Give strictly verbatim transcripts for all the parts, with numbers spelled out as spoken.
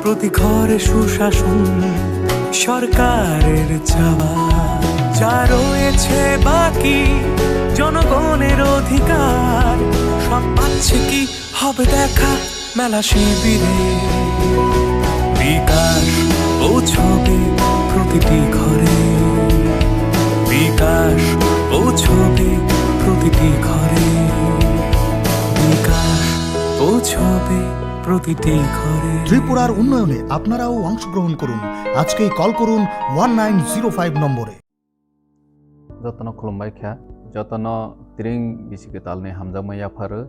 প্রতি ঘরে সুশাসন সরকারের চাওয়া, যা রয়েছে বাকি জনগণের অধিকার, সব পাচ্ছে কি হবে দেখা মেলা শিবিরে। বিকাশ পৌঁছবে প্রতিটি ঘরে, বিকাশ পৌঁছবে প্রতিটি ঘরে, বিকাশ পৌঁছবে প্রতিটি ঘরে। ত্রিপুরার উন্নয়নে আপনারাও অংশগ্রহণ করুন। আজকেই কল করুন ওয়ান নাইন জিরো ফাইভ নম্বরে। Jotono khulumbai kha, jotono tring bisi kwtalni hamjakma yapharo,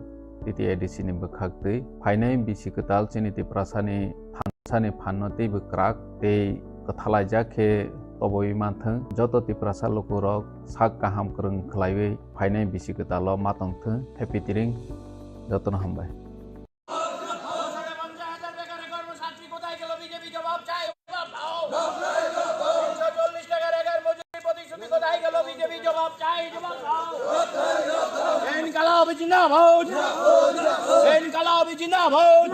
T T A D C ni bwkhak twi. Phainai bisi kwtal chini Tiprasani thansani phanno teibo kwrak tei kwthalaijak khe toboi manthwng. Joto Tiprasa lukurok sak kaham kwrwng khlaiwi phainai bisi kwtalo ma tongthwng. Happy tring, jotono hambai. সাড়ে পঞ্চাশ হাজার বেকার কর্মসংস্থান কোথায় গেল? বিজেপি জবাব চাই, জবাব দাও। তিনশো চল্লিশ টাকার একার মজুরি প্রতিশ্রুতি কোথায় গেল? বিজেপি জবাব চাই, জবাব দাও। ইনকালাব জিন্দাবাদ। ইনকালাব জিন্দাবাদ।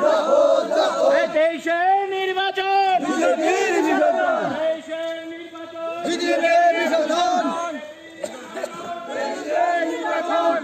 এই তেইশের নির্বাচন। তেইশের নির্বাচন। তেইশের নির্বাচন।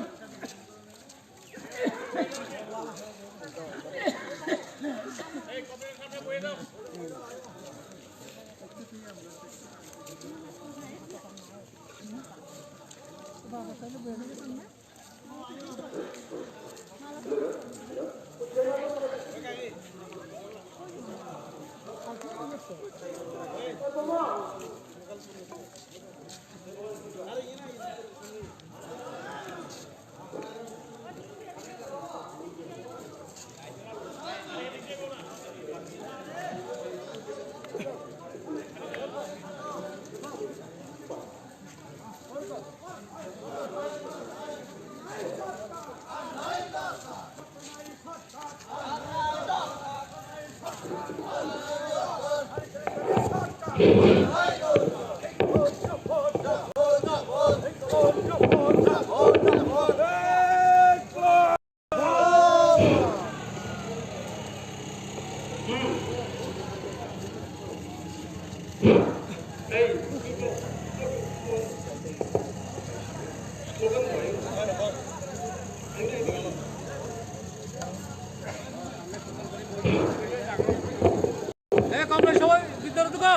এ, কমরেড সবাই ভিতরে ঢুকো।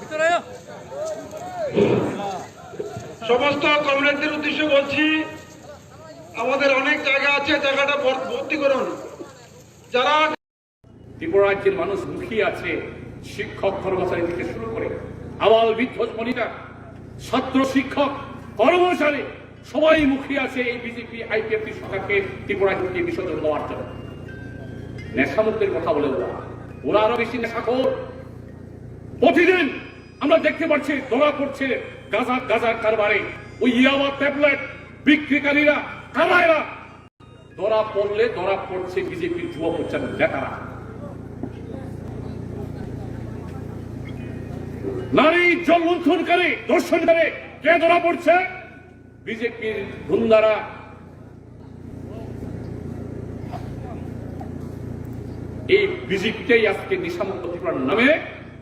ভিতরে আয়। সমস্ত কমরেডদের উদ্দেশ্যে বলছি, আমাদের অনেক জায়গা আছে, জায়গাটা ভর-, ভর্তি করুন। যারা ত্রিপুরা রাজ্যের মানুষ মুখিয়ে আছে, শিক্ষক কর্মচারী থেকে শুরু করে আবাল বৃদ্ধ বনিতা, ছাত্র শিক্ষক কর্মচারী সবাই মুখিয়ে আছে এই বিজেপি আইপিএফটি সরকারকে ত্রিপুরা থেকে বিসর্জন দেওয়ার জন্য। নেশামুক্তের কথা বলে ওরা, ওরা আরো বেশি নেশাখোর। প্রতিদিন আমরা দেখতে পাচ্ছি ধরা পড়ছে গাঁজা, গাঁজার কারবারে, ওই ইয়াবা ট্যাবলেট বিক্রিকারীরা, কারা এরা? ধরা পড়লে ধরা পড়ছে বিজেপির যুব মোর্চার নেতারা। নারী ইজ্জত লুণ্ঠনকারী, ধর্ষণকারী কে ধরা পড়ছে? বিজেপির গুন্ডারা। এই বিজেপিটাই আজকে নেশামুক্ত ত্রিপুরার নামে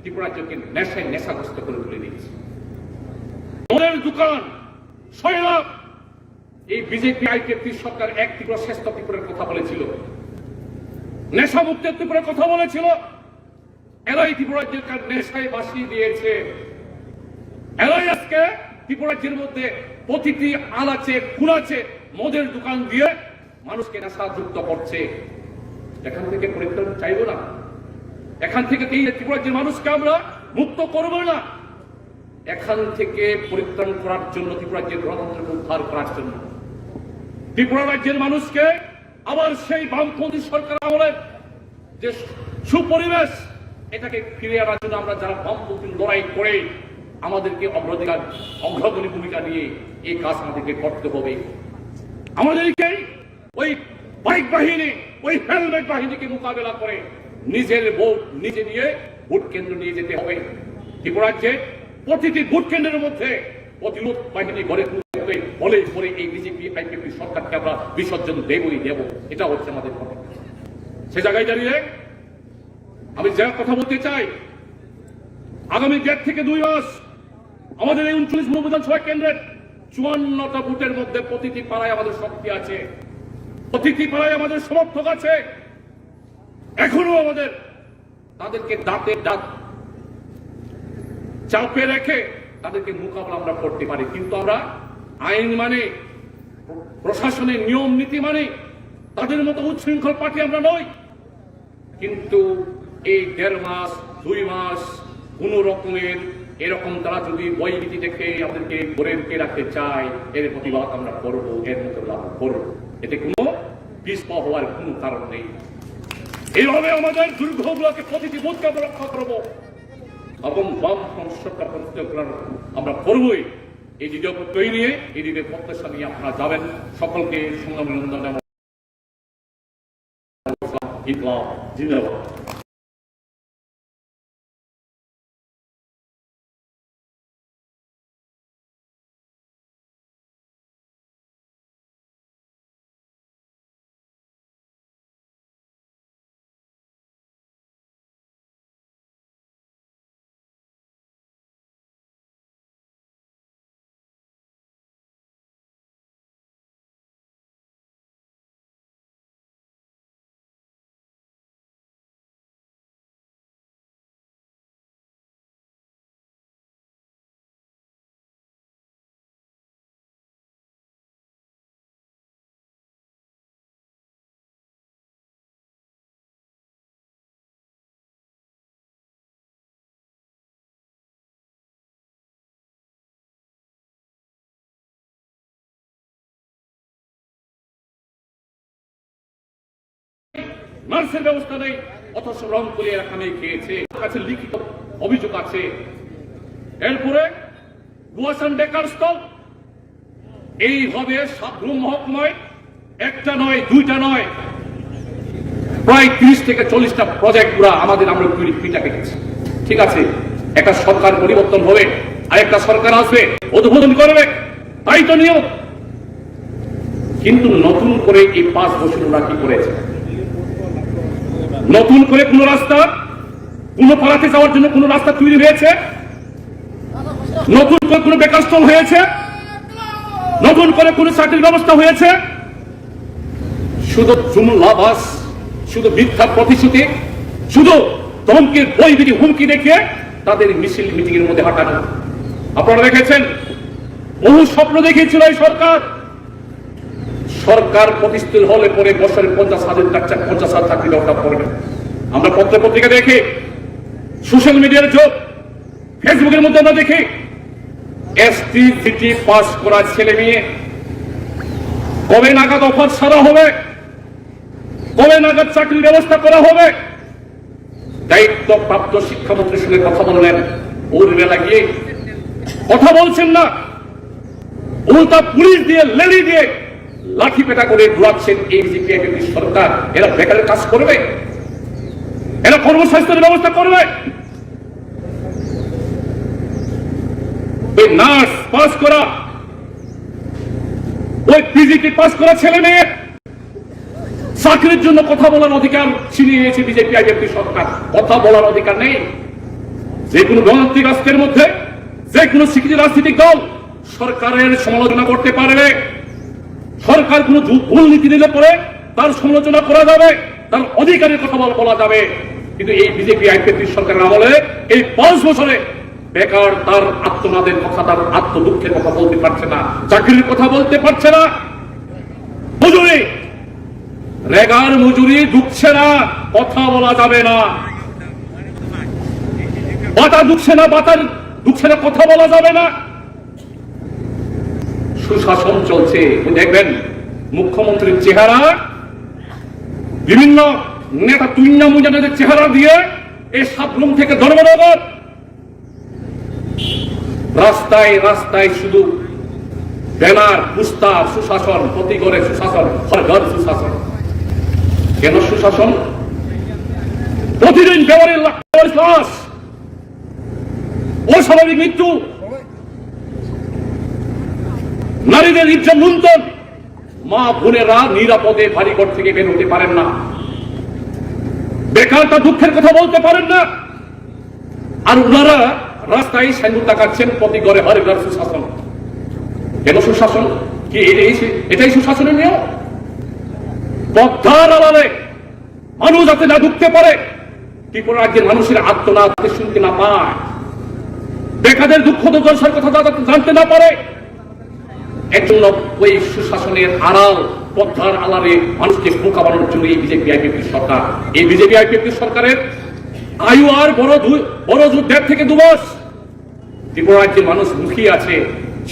ত্রিপুরা রাজ্যকে নেশায় নেশাগ্রস্ত করে তুলে দিয়েছে। মদের দোকান, সয়লাব, এই বিজেপি আইপিএফটি সরকার এক ত্রিপুরা শ্রেষ্ঠ ত্রিপুরার কথা বলেছিল, নেশামুক্ত ত্রিপুরার কথা বলেছিল। এরাই ত্রিপুরা রাজ্যকে নেশায় ভাসিয়ে দিয়েছে। এরাই আজকে ত্রিপুরা রাজ্যের মধ্যে প্রতিটি আনাচে কুনাচে মদের দোকান দিয়ে মানুষকে নেশাযুক্ত করছে। এখান থেকে পরিত্রাণ চাইবো না, এখান থেকে এই ত্রিপুরা রাজ্যের মানুষকে আমরা মুক্ত করবো না। এখান থেকে পরিত্রাণ করার জন্য, ত্রিপুরা রাজ্যের গণতন্ত্রকে উদ্ধার করার জন্য, ত্রিপুরা রাজ্যের মানুষকে আবার সেই বামপন্থী সরকার আমলের যে সুপরিবেশ, এটাকে ফিরে আনার জন্য আমরা যারা বামপন্থী লড়াই করে, আমাদেরকে অগ্রাধিকার, অগ্রগণী ভূমিকা নিয়ে এই কাজ আমাদেরকে করতে হবে। আমাদেরকেই ওই বাইক বাহিনী, ওই হেলমেট বাহিনীকে মোকাবেলা করে নিজের ভোট নিজে নিয়ে ভোট কেন্দ্র নিয়ে যেতে হবে। ত্রিপুরা রাজ্যে প্রতিটি ভোট কেন্দ্রের মধ্যে প্রতিরোধ বাহিনী গড়ে তুলতে হবে। বলে পরে এই বিজেপি আইপিএফটি সরকারকে আমরা বিসর্জন দেবই দেব, এটা হচ্ছে আমাদের কথা। সে জায়গায় দাঁড়িয়ে আমি যে কথা বলতে চাই, আগামী দেড় থেকে দুই মাস আমাদের এই ঊনচল্লিশ নম্বর বিধানসভা কেন্দ্রের চুয়ান্নটা বুথের মধ্যে প্রতিটি পাড়ায় আমাদের শক্তি আছে, প্রতিটি পাড়ায় আমাদের সমর্থক আছে। এখনো আমাদের তাদেরকে দাঁতে দাঁত চাপে রেখে তাদেরকে মোকাবেলা আমরা করতে পারি, কিন্তু আমরা আইন মানি, প্রশাসনের নিয়ম নীতি মানি। তাদের মতো উচ্ছৃঙ্খল পার্টি আমরা নই। কিন্তু এই দেড় মাস, দুই মাস কোনো রকমের এরকম তারা যদি ভয়ভীতি দেখে আমাদেরকে ঘরে ঢুকিয়ে রাখতে চায়, এর প্রতিবাদ আমরা করব, এর মোকাবেলা আমরা করব। এতে কোনো পিছপা হওয়ার কোনো কারণ নেই। এইভাবে আমাদের দুর্গগুলোকে প্রতিটি বুথকে আমরা রক্ষা করব এবং বাম ফ্রন্ট সরকার প্রতিষ্ঠা করার আমরা করবই। এই দৃঢ় প্রত্যয় নিয়ে, এই দৃঢ় প্রত্যাশা নিয়ে আপনারা যাবেন। সকলকে সংগ্রামী অভিনন্দন জানাই। ইনকলাব জিন্দাবাদ। নার্সের ব্যবস্থা নেই, অথচ রংপুরে এরা কামিয়ে খেয়েছে। কাছে লিখিত অভিযোগ আছে। এরপরে গুয়াসান বেকার স্থল, এইভাবে সাবরুম মহকুমায় একটা নয়, দুইটা নয়, প্রায় তিরিশ থেকে চল্লিশটা প্রজেক্ট পুরা আমাদের আমরা তৈরি ফিটা কেটেছি। ঠিক আছে, একটা সরকার পরিবর্তন হবে, আরেকটা সরকার আসবে, উদ্বোধন করবে, তাই তো নিয়ম। কিন্তু নতুন করে এই পাঁচ বছর ওরা কি করেছে? নতুন করে কোনো রাস্তা, কোনো পাড়াতে যাওয়ার জন্য কোনো রাস্তা তৈরি হয়েছে? নতুন করে কোনো বেকার স্থল হয়েছে? নতুন করে কোনো চাকরির ব্যবস্থা হয়েছে? শুধু জুমলাবাজ, শুধু মিথ্যা প্রতিশ্রুতি, শুধু ধমকির বইবিটি হুমকি দেখিয়ে তাদের মিছিল মিটিং এর মধ্যে হাঁটানো। আপনারা দেখেছেন, বহু স্বপ্ন দেখিয়েছিল এই সরকার। সরকার প্রতিষ্ঠিত হলে পরে বছরে পঞ্চাশ হাজার টাকা, পঞ্চাশ হাজার চাকরি ব্যবস্থা করবে। আমরা পত্র পত্রিকা দেখি, সোশ্যাল মিডিয়ার যুগ, ফেসবুকের মধ্যে আমরা দেখি, এসটি জিটি পাস করা ছেলে মেয়ে কবে নাগাদ অফার ছাড়া হবে, কবে নাগাদ চাকরির ব্যবস্থা করা হবে। দায়িত্বপ্রাপ্ত শিক্ষামন্ত্রীর সঙ্গে কথা বললেন, উর্মিলা গিয়ে কথা বলছেন না, উল্টা পুলিশ দিয়ে, লেডি দিয়ে লাঠি পেটা করে দৌড়াচ্ছেন এই বিজেপি সরকার। এরা বেকারের কাজ করবে? এরা কর্মসংস্থানের ব্যবস্থা করবে? ওই নার্স পাস করা, ওই পিজিটি পাস করা ছেলে মেয়ে চাকরির জন্য কথা বলার অধিকার ছিনিয়ে নিয়েছে বিজেপি আইপিএফটি সরকার। কথা বলার অধিকার নেই। যে কোনো গণতান্ত্রিক রাষ্ট্রের মধ্যে যে কোনো শিক্ষিত রাজনৈতিক দল সরকারের সমালোচনা করতে পারবে। সরকার কোনো দু-, ভুল নীতি নিলে পরে তার সমালোচনা করা যাবে, তার অধিকারের কথা বল-, বলা যাবে। কিন্তু এই বিজেপি আইপিএফটি সরকারের আমলে এই পাঁচ বছরে বেকার তার আত্মনাদের কথা, তার আত্মদুঃখের কথা বলতে পারছে না, চাকরির কথা বলতে পারছে না। মজুরি, রেগার মজুরি ঢুকছে না, কথা বলা যাবে না। বাতা ঢুকছে না, বাতার ঢুকছে না, কথা বলা যাবে না। সুশাসন চলছে, দেখবেন মুখ্যমন্ত্রীর চেহারা, বিভিন্ন নেতা তুইন্না মুইন্না নেতাদের চেহারা দিয়ে এই সাবরুম থেকে ধর্মনগর রাস্তায় রাস্তায় শুধু ব্যানার, পোস্টার, সুশাসন, প্রতি ঘরে সুশাসন, হর ঘর সুশাসন। কেন সুশাসন? প্রতিদিন বেওয়ারির লা-, বেওয়ারির লাশ, অস্বাভাবিক মৃত্যু, নারীদের ইজ্জত লুণ্ঠন, মা বোনেরা নিরাপদে বাড়িঘর থেকে বের হতে পারেন না। বেকার তা দুঃখের কথা বলতে পারেন না। আর ওনারা রাস্তায় সাইনবোর্ড লাগাচ্ছেন, "প্রতি ঘরে ঘরে ঘরে সুশাসন।" কেন সুশাসন? কি এটাই সু-, এটাই সুশাসনের নিয়ম? পদ্মার আড়ালে মানুষ যাতে না ঢুকতে পারে, ত্রিপুরা রাজ্যের মানুষের আর্তনাদ যাতে শুনতে না পায়, বেকারদের দুঃখ দুর্দশার কথা যাতে জানতে না পারে, এর জন্য ওই সুশাসনের আড়াল, পদ্মার আড়ালে মানুষকে বোকা বানানোর জন্য এই বিজেপি আইপিএফটি সরকার। এই বিজেপি আইপিএফটি সরকারের আয়ু আর বড় দু-, বড় জোর দেড় থেকে দু মাস। ত্রিপুরা রাজ্যের মানুষ মুখিয়ে আছে,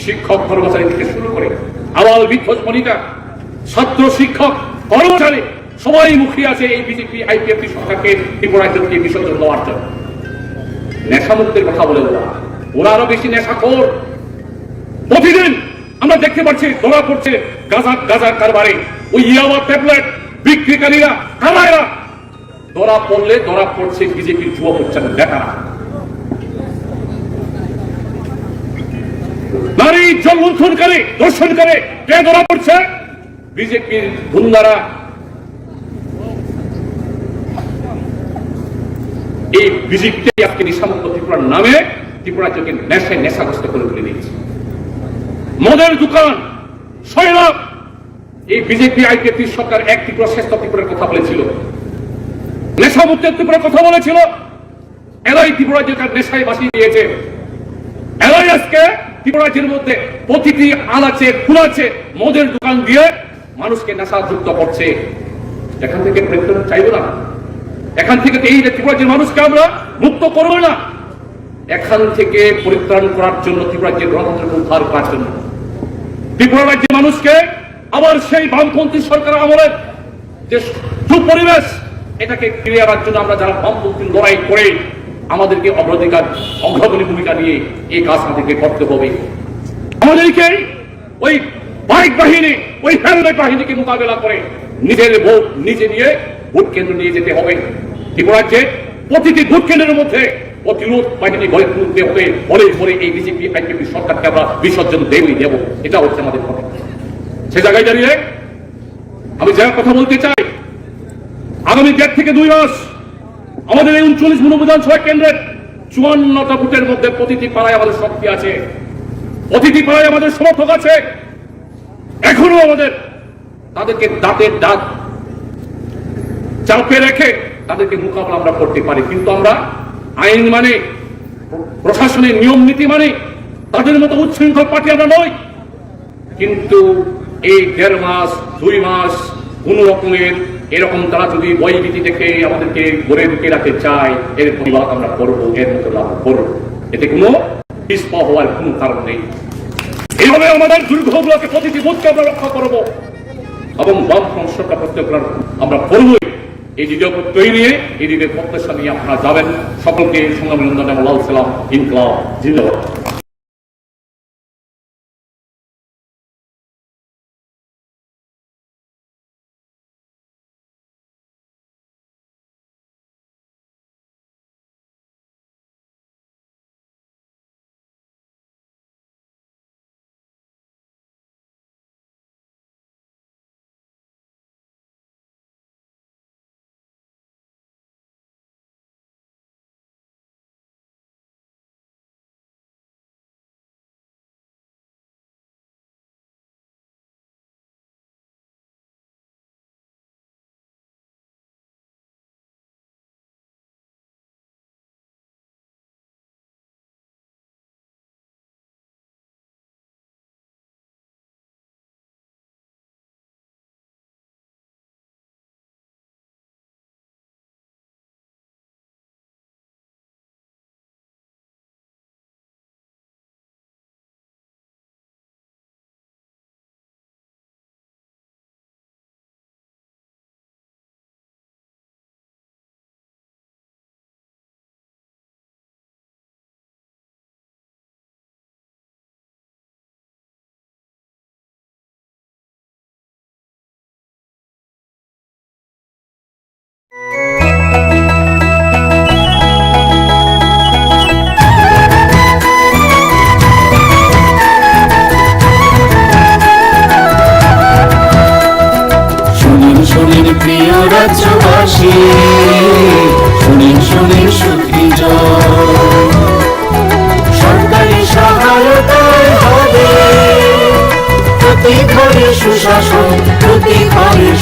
শিক্ষক কর্মচারী থেকে শুরু করে আবাল বৃদ্ধ বনিতা, ছাত্র শিক্ষক কর্মচারী সবাই মুখিয়ে আছে এই বিজেপি আইপিএফটি সরকারকে ত্রিপুরা রাজ্য থেকে বিসর্জন দেওয়ার জন্য। নেশামুক্তের কথা বলে ওরা, ওরা আরো বেশি নেশাখোর। প্রতিদিন আমরা দেখতে পাচ্ছি ধরা পড়ছে গাঁজা, গাঁজার কারবারে, ওই ইয়াবা ট্যাবলেট বিক্রিকারীরা, কারা এরা? ধরা পড়লে ধরা পড়ছে বিজেপির যুব মোর্চার নেতারা। নারী ইজ্জত লুণ্ঠনকারী, ধর্ষণকারী কে ধরা পড়ছে? বিজেপির গুন্ডারা। এই বিজেপিটাই আজকে নেশামুক্ত ত্রিপুরার নামে ত্রিপুরা রাজ্যকে নেশায় নেশাগ্রস্ত করে তুলে দিয়েছে। মদের দোকান, শরাব, এই বিজেপি আইপিএফটি সরকার এক ত্রিপুরা শ্রেষ্ঠ ত্রিপুরার কথা বলেছিল, নেশামুক্ত ত্রিপুরার কথা বলেছিল। এরাই ত্রিপুরা রাজ্যকে নেশায় ভাসিয়ে দিয়েছে। এরাই আজকে ত্রিপুরা রাজ্যের মধ্যে প্রতিটি আনাচে কুনাচে মদের দোকান দিয়ে মানুষকে নেশাযুক্ত করছে। এখান থেকে পরিত্রাণ চাইবো না, এখান থেকে এই ত্রিপুরা রাজ্যের মানুষকে আমরা মুক্ত করবো না। এখান থেকে পরিত্রাণ করার জন্য, ত্রিপুরা রাজ্যের গণতন্ত্র পুনরুদ্ধার করার জন্য, ত্রিপুরা রাজ্যের মানুষকে আবার সেই বামপন্থী সরকার আমলের যে সুপরিবেশ, এটাকে ফিরিয়ে আনার জন্য আমরা যারা বামপন্থী লড়াই করে, আমাদেরকে অগ্রাধিকার, অগ্রগণী ভূমিকা নিয়ে এই কাজ আমাদেরকে করতে হবে। আমাদেরকে ওই বাইক বাহিনী, ওই হেলমেট বাহিনীকে মোকাবেলা করে নিজের ভোট নিজে নিয়ে ভোট কেন্দ্র নিয়ে যেতে হবে। ত্রিপুরা রাজ্যে প্রতিটি ভোট কেন্দ্রের মধ্যে প্রতিরোধ বাহিনী গড়ে তুলতে হবে, বলে বলে এই বিজেপি আইপিএফটি সরকারকে আমরা বিসর্জন দেবই দেব। এটা হচ্ছে আমাদের কথা। সে জায়গায় দাঁড়িয়ে আমি যে কথা বলতে চাই, আগামী দেড় থেকে দুই মাস আমাদের এই ঊনচল্লিশ মনোবিধানসভা কেন্দ্রের চুয়ান্নটা বুথের মধ্যে প্রতিটি পাড়ায় আমাদের শক্তি আছে, প্রতিটি পাড়ায় আমাদের সমর্থক আছে। এখনো আমাদের তাদেরকে দাঁতে দাঁত চাপে রেখে তাদেরকে মোকাবেলা আমরা করতে পারি, কিন্তু আমরা আইন মানে, প্রশাসনের নিয়ম নীতি মানে, তাদের মতো উচ্ছৃঙ্খল পার্টি আমরা নই। কিন্তু এই দেড় মাস, দুই মাস কোনো রকমের এরকম তারা যদি ভয়ভীতি দেখে আমাদেরকে ঘরে ঢুকিয়ে রাখতে চায়, এর প্রতিবাদ আমরা করবো, এর মোকাবেলা আমরা করবো। এতে কোনো পিছপা হওয়ার কোনো কারণ নেই। এইভাবে আমাদের দুর্গগুলোকে, প্রতিটি বুথকে আমরা রক্ষা করবো এবং বামফ্রন্ট সরকার প্রত্যাখ্যান আমরা করবোই। এই দৃঢ় প্রত্যয় নিয়ে, এই দৃঢ় প্রত্যাশা নিয়ে আপনারা যাবেন। সকলকে সংগ্রামী নন্দন এবং লাল সালাম, ইনকলাব জিন্দাবাদ।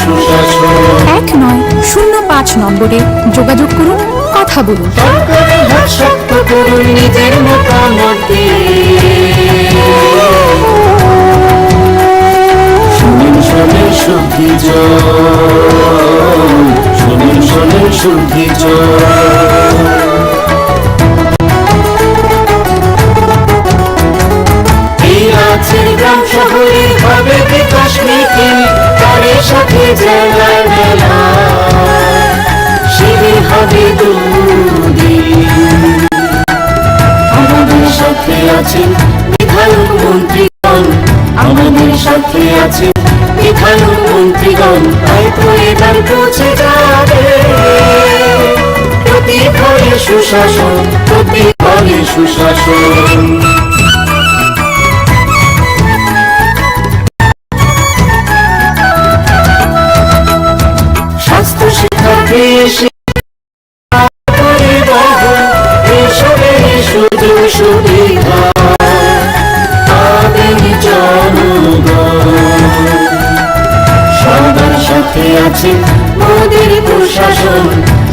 সুশাসন। এক নয় শূন্য পাঁচ নম্বরে যোগাযোগ করুন, কথা বলুন। সরকারের হাত শক্ত করুন নিজের মতামত দিয়ে। শুনুন, শুনুন, শুদ্ধি জয়। শুনুন, শুনুন, শুদ্ধি জয়। এই রাজ্যের গ্রাম শহরে হবে বিকাশ মিছিল, তারই সাথে জেলার মেলা, শিবির হবে দুদিন। আমাদের সাথে আছেন বিধায়ক মন্ত্রীগণ, আমাদের সাথে আছেন বিধায়ক মন্ত্রীগণ, তাই তো এবার পৌঁছে যাবে প্রতি ঘরে সুশাসন, প্রতি ঘরে সুশাসন। স্বাস্থ্য, শিক্ষা, কৃষি, পরিবহন, এসবের সুযোগ সুবিধা পাবেন জনগণ। সবার সাথে আছে মোদের প্রশাসন,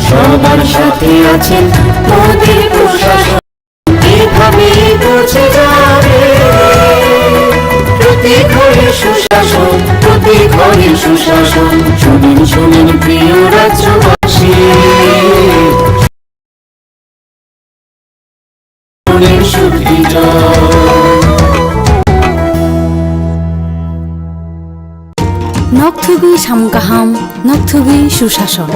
সবার সাথে আছে মোদের প্রশাসন। এভাবে পৌঁছে যাবে প্রতি ঘরে সুশাসন, প্রতি ঘরে সুশাসন। শুনেন, শুনেন প্রিয় রাজ্যবাসী, শুনেন শুদ্ধি জয়। Nokthugwi samung kaham, nokthugwi susason.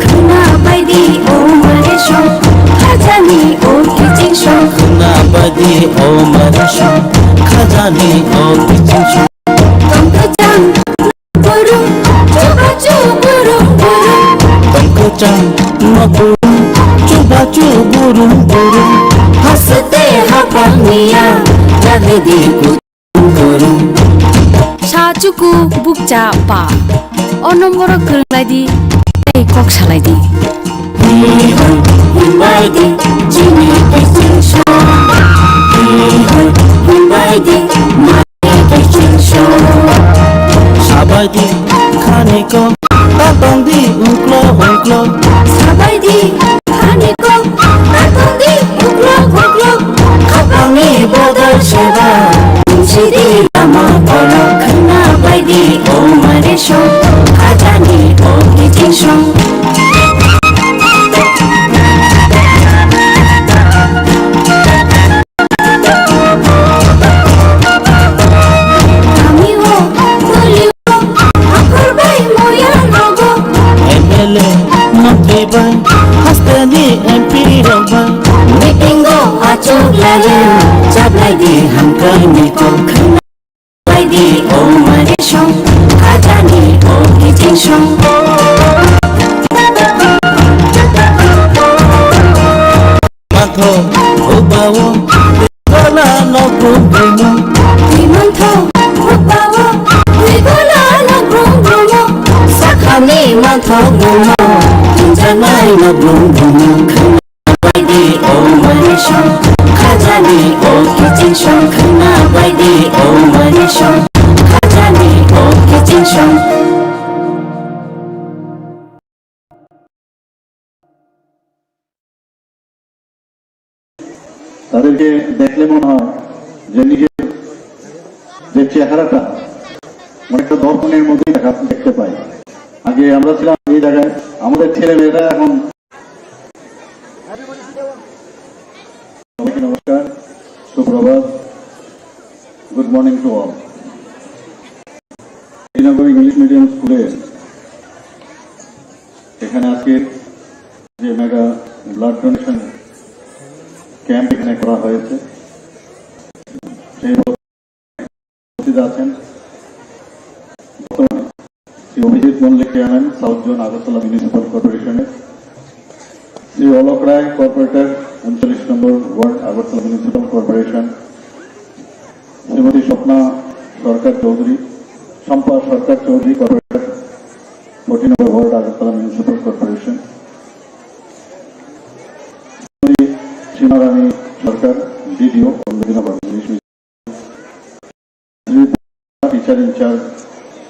Khwna baidi o mare song, khajani o kiching song. Khwna baidi o mare song, khajani o kiching song. Tongkha chang burung, chubachu burung burung. Tongkha chang no burung, chubachu burung burung. Haste hapang niya, jagdi kut. Sa chuku bukcha pa. O nomboro kwrwng lai di, tei kok salai di. Hi hoi, himbai di, chini kiching song. Hi hoi, himbai di, mani kiching song. Sabai di, khani ko, ta tong di, ungklo, ungklo. Sabai di, khani ko, ta tong di, ungklo, ungklo. Khapangni bodol seba, sidi lama kolok khwna baidi, o mare song, khajani o kiching song. Kami o, tuli o, akhor bai moya rogo. M L A, montri bai, hasteni M P rok bai. Meeting o achuk lagen, chaplai di hamkrai ni kok khwna. Baidi o mare song, khajani o kiching song. Mantho, o bawo, gola no brum brum. Twi mantho, o bawo, twi gola no brum brum. Sakhani mantho brum, tunjanai no brum brum. Baidi o mani song, khajani o kiching song, khwna baidi o mani song, khajani o kiching song. তাদেরকে দেখলে মনে হয় যে নিজের যে চেহারাটা অনেকটা দর্পণের মধ্যেই দেখা, দেখতে পাই। আগে আমরা ছিলাম এই জায়গায়, আমাদের ছেলে মেয়েরা এখন সবাইকে নমস্কার, সুপ্রভাত, good morning to all. Srinagar English medium স্কুলে এখানে আজকে যে মেগা ব্লাড ডোনেশন ক্যাম্প এখানে করা হয়েছে, সেই উপস্থিত আছেন বর্তমানে Shri Abhijit Mallik, chairman, south zone, Agartala municipal কর্পোরেশনের, শ্রী অলোক রায়, কর্পোরেটর, ঊনচল্লিশ number ward, Agartala municipal corporation, Shrimati Swapna Sarkar Chowdhury, Sampa Sarkar Chowdhury, corporator, fourteen number ward, Agartala municipal corporation, Shri Simarani Sarkar, DDO, Arundhati Nagar English medium, Shri teacher incharge,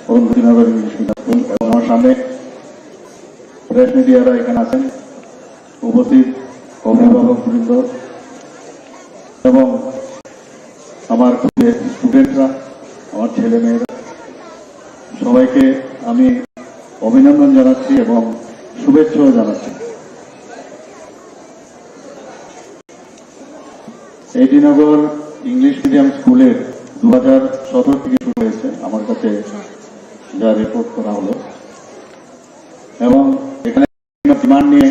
Arundhati Nagar English medium school, এবং আমার সামনে প্রেস মিডিয়ারা এখানে আছেন, উপস্থিত অভিভাবক বৃন্দ এবং আমার স্টুডেন্টরা, আমার ছেলে মেয়েরা, সবাইকে আমি অভিনন্দন জানাচ্ছি এবং শুভেচ্ছাও জানাচ্ছি। এডি নগর ইংলিশ মিডিয়াম স্কুলের দু হাজার সতেরো থেকে শুরু হয়েছে, আমার কাছে যা রিপোর্ট করা হলো, এবং এখানে ডিমান্ড নিয়ে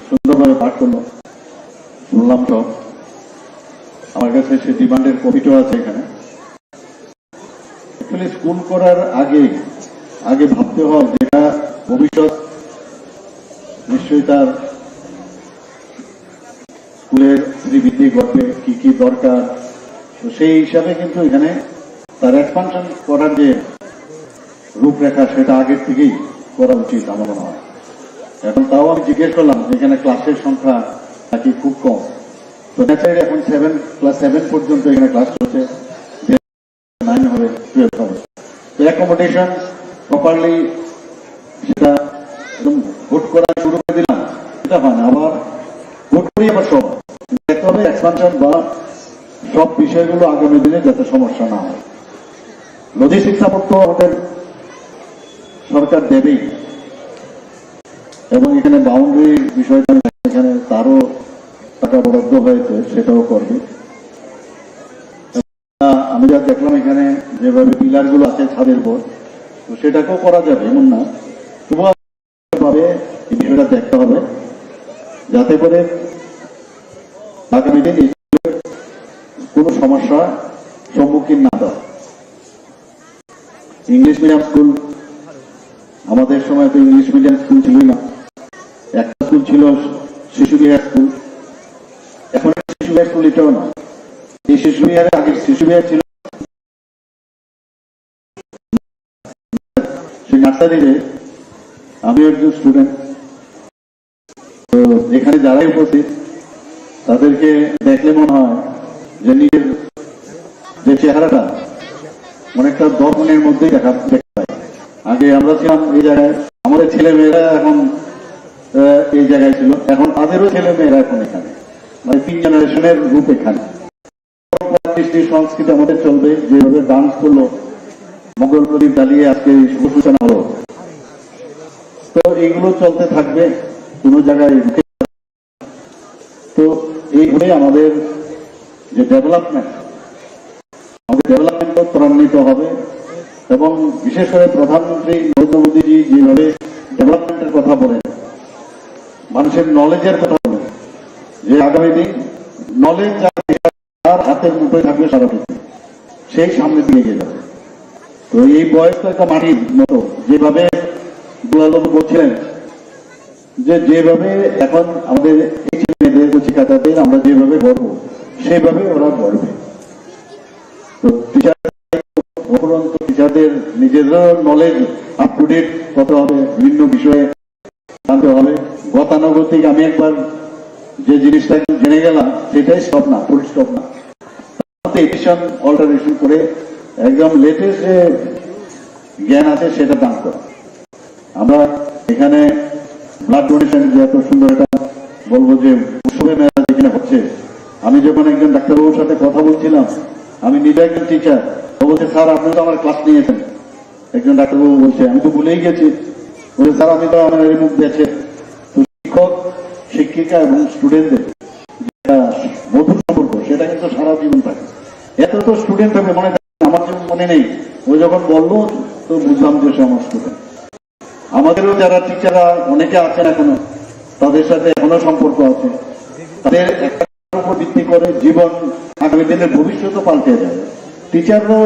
সুন্দরভাবে পাঠ করলো, শুনলাম সব। আমার কাছে সে ডিমান্ডের কপিটাও আছে এখানে। অ্যাকচুয়ালি স্কুল করার আগে, আগে ভাবতে হয় যেটা ভবিষ্যৎ নিশ্চয়ই তার স্কুলের শ্রীবৃদ্ধি ঘটবে, কি কি দরকার। তো সেই হিসাবে কিন্তু এখানে তার এক্সপানশন করার যে রূপরেখা, সেটা আগের থেকেই করা উচিত আমার মনে হয়। এখন তাও আমি জিজ্ঞেস করলাম যে এখানে ক্লাসের সংখ্যা নাকি খুব কম। তো ন্যাচারালি এখন সেভেন, ক্লাস সেভেন পর্যন্ত এখানে ক্লাস চলছে, নাইন হবে, টুয়েলভ হবে। তো অ্যাকোমোডেশন প্রপারলি সেটা একদম হুট করে শুরু করে দিলাম, এটা হয় না। আবার হুট করে আবার সব দেখতে হবে, এক্সপানশন বা সব বিষয়গুলো আগামী দিনে যাতে সমস্যা না হয়। লজিস্টিক সাপোর্ট তো আমাদের সরকার দেবেই, এবং এখানে বাউন্ডারি বিষয়টা, এখানে তারও টাকা বরাদ্দ হয়েছে, সেটাও করবে। আহ, আমি যা দেখলাম এখানে যেভাবে পিলারগুলো আছে ছাদের উপর, তো সেটাকেও করা যাবে, এমন না। তবুও ভাবে এই বিষয়টা দেখতে হবে, যাতে করে আগামী দিন এই কোনো সমস্যা সম্মুখীন না হয়। ইংলিশ মিডিয়াম স্কুল, আমাদের সময় তো ইংলিশ মিডিয়াম স্কুল ছিলই না। একটা স্কুল ছিল শিশু বিহার স্কুল, এখন শিশু বিহার স্কুল এটাও না। এই শিশু বিহারে আগে শিশু বিহার ছিল, সেই নার্সারিতে আমি একজন স্টুডেন্ট। তো এখানে যারাই উপস্থিত, তাদেরকে দেখলে মনে হয় যে নিজের যে চেহারাটা অনেকটা দশ মিনিটের মধ্যেই দেখা, দেখা যায়। আগে আমরা ছিলাম এই জায়গায়, আমাদের ছেলে মেয়েরা এখন, আহ, এই জায়গায় ছিল, এখন তাদেরও ছেলে মেয়েরা এখন এখানে, মানে তিন জেনারেশনের গ্রুপ এখানে। কৃষ্টি সংস্কৃতি আমাদের চলবে, যেভাবে ডান্স করলো, মঙ্গল প্রদীপ জ্বালিয়ে আজকে এই শুভ সূচনা হলো। তো এইগুলো চলতে থাকবে, কোনো জায়গায় রুখে। তো এইভাবে আমাদের যে ডেভেলপমেন্ট, আমাদের ডেভেলপমেন্টও ত্বরান্বিত হবে। এবং বিশেষ করে প্রধানমন্ত্রী নরেন্দ্র মোদীজি যেভাবে ডেভেলপমেন্টের কথা বলেন, মানুষের নলেজের কথা বলেন, যে আগামী দিন নলেজ আর তার হাতের মুঠোয় থাকবে সারা পৃথিবী, সেই সামনের দিকে এগিয়ে যাবে। তো এই বয়স তো একটা মাটির মতো, যেভাবে দুলালবাবু বলছিলেন যে যেভাবে এখন আমাদের এই ছেলে মেয়েদের কচি কাচাদের আমরা যেভাবে গড়বো, সেভাবে ওরা গড়বে। তো টিচার, উপরন্ত টিচারদের নিজেদেরও নলেজ আপ টু ডেট করতে হবে, বিভিন্ন বিষয়ে জানতে হবে। গতানুগতিক আমি একবার যে জিনিসটা জেনে গেলাম, সেটাই স্টপ না, ফুল স্টপ না। এডিশন, অল্টারেশন করে একদম লেটেস্ট যে জ্ঞান আছে, সেটা দান করা। আমরা এখানে ব্লাড ডোনেশন, যে এত সুন্দর একটা, বলবো যে উৎসবের মেলা যেখানে হচ্ছে, আমি যখন একজন ডাক্তারবাবুর সাথে কথা বলছিলাম, আমি নিজে একজন টিচার, ও বলছে, "স্যার, আপনি তো আমার ক্লাস নিয়েছেন।" একজন ডাক্তারবাবু বলছে, "আমি তো ভুলেই গেছি।" বলে, "স্যার, আমি তো আমার এই মুখ বেঁচে।" তো শিক্ষক, শিক্ষিকা এবং স্টুডেন্টদের একটা মধুর সম্পর্ক, সেটা কিন্তু সারা জীবন থাকে। এত তো স্টুডেন্ট থাকে, মনে থাকে, আমার যেমন মনে নেই, ও যখন বললো তো বুঝলাম যে সে আমার স্টুডেন্ট। আমাদেরও যারা টিচাররা অনেকে আছেন এখনো, তাদের সাথে এখনো সম্পর্ক আছে। তাদের একটা উপর ভিত্তি করে জীবন, আগামী দিনের ভবিষ্যৎও পাল্টে যায়। টিচাররাও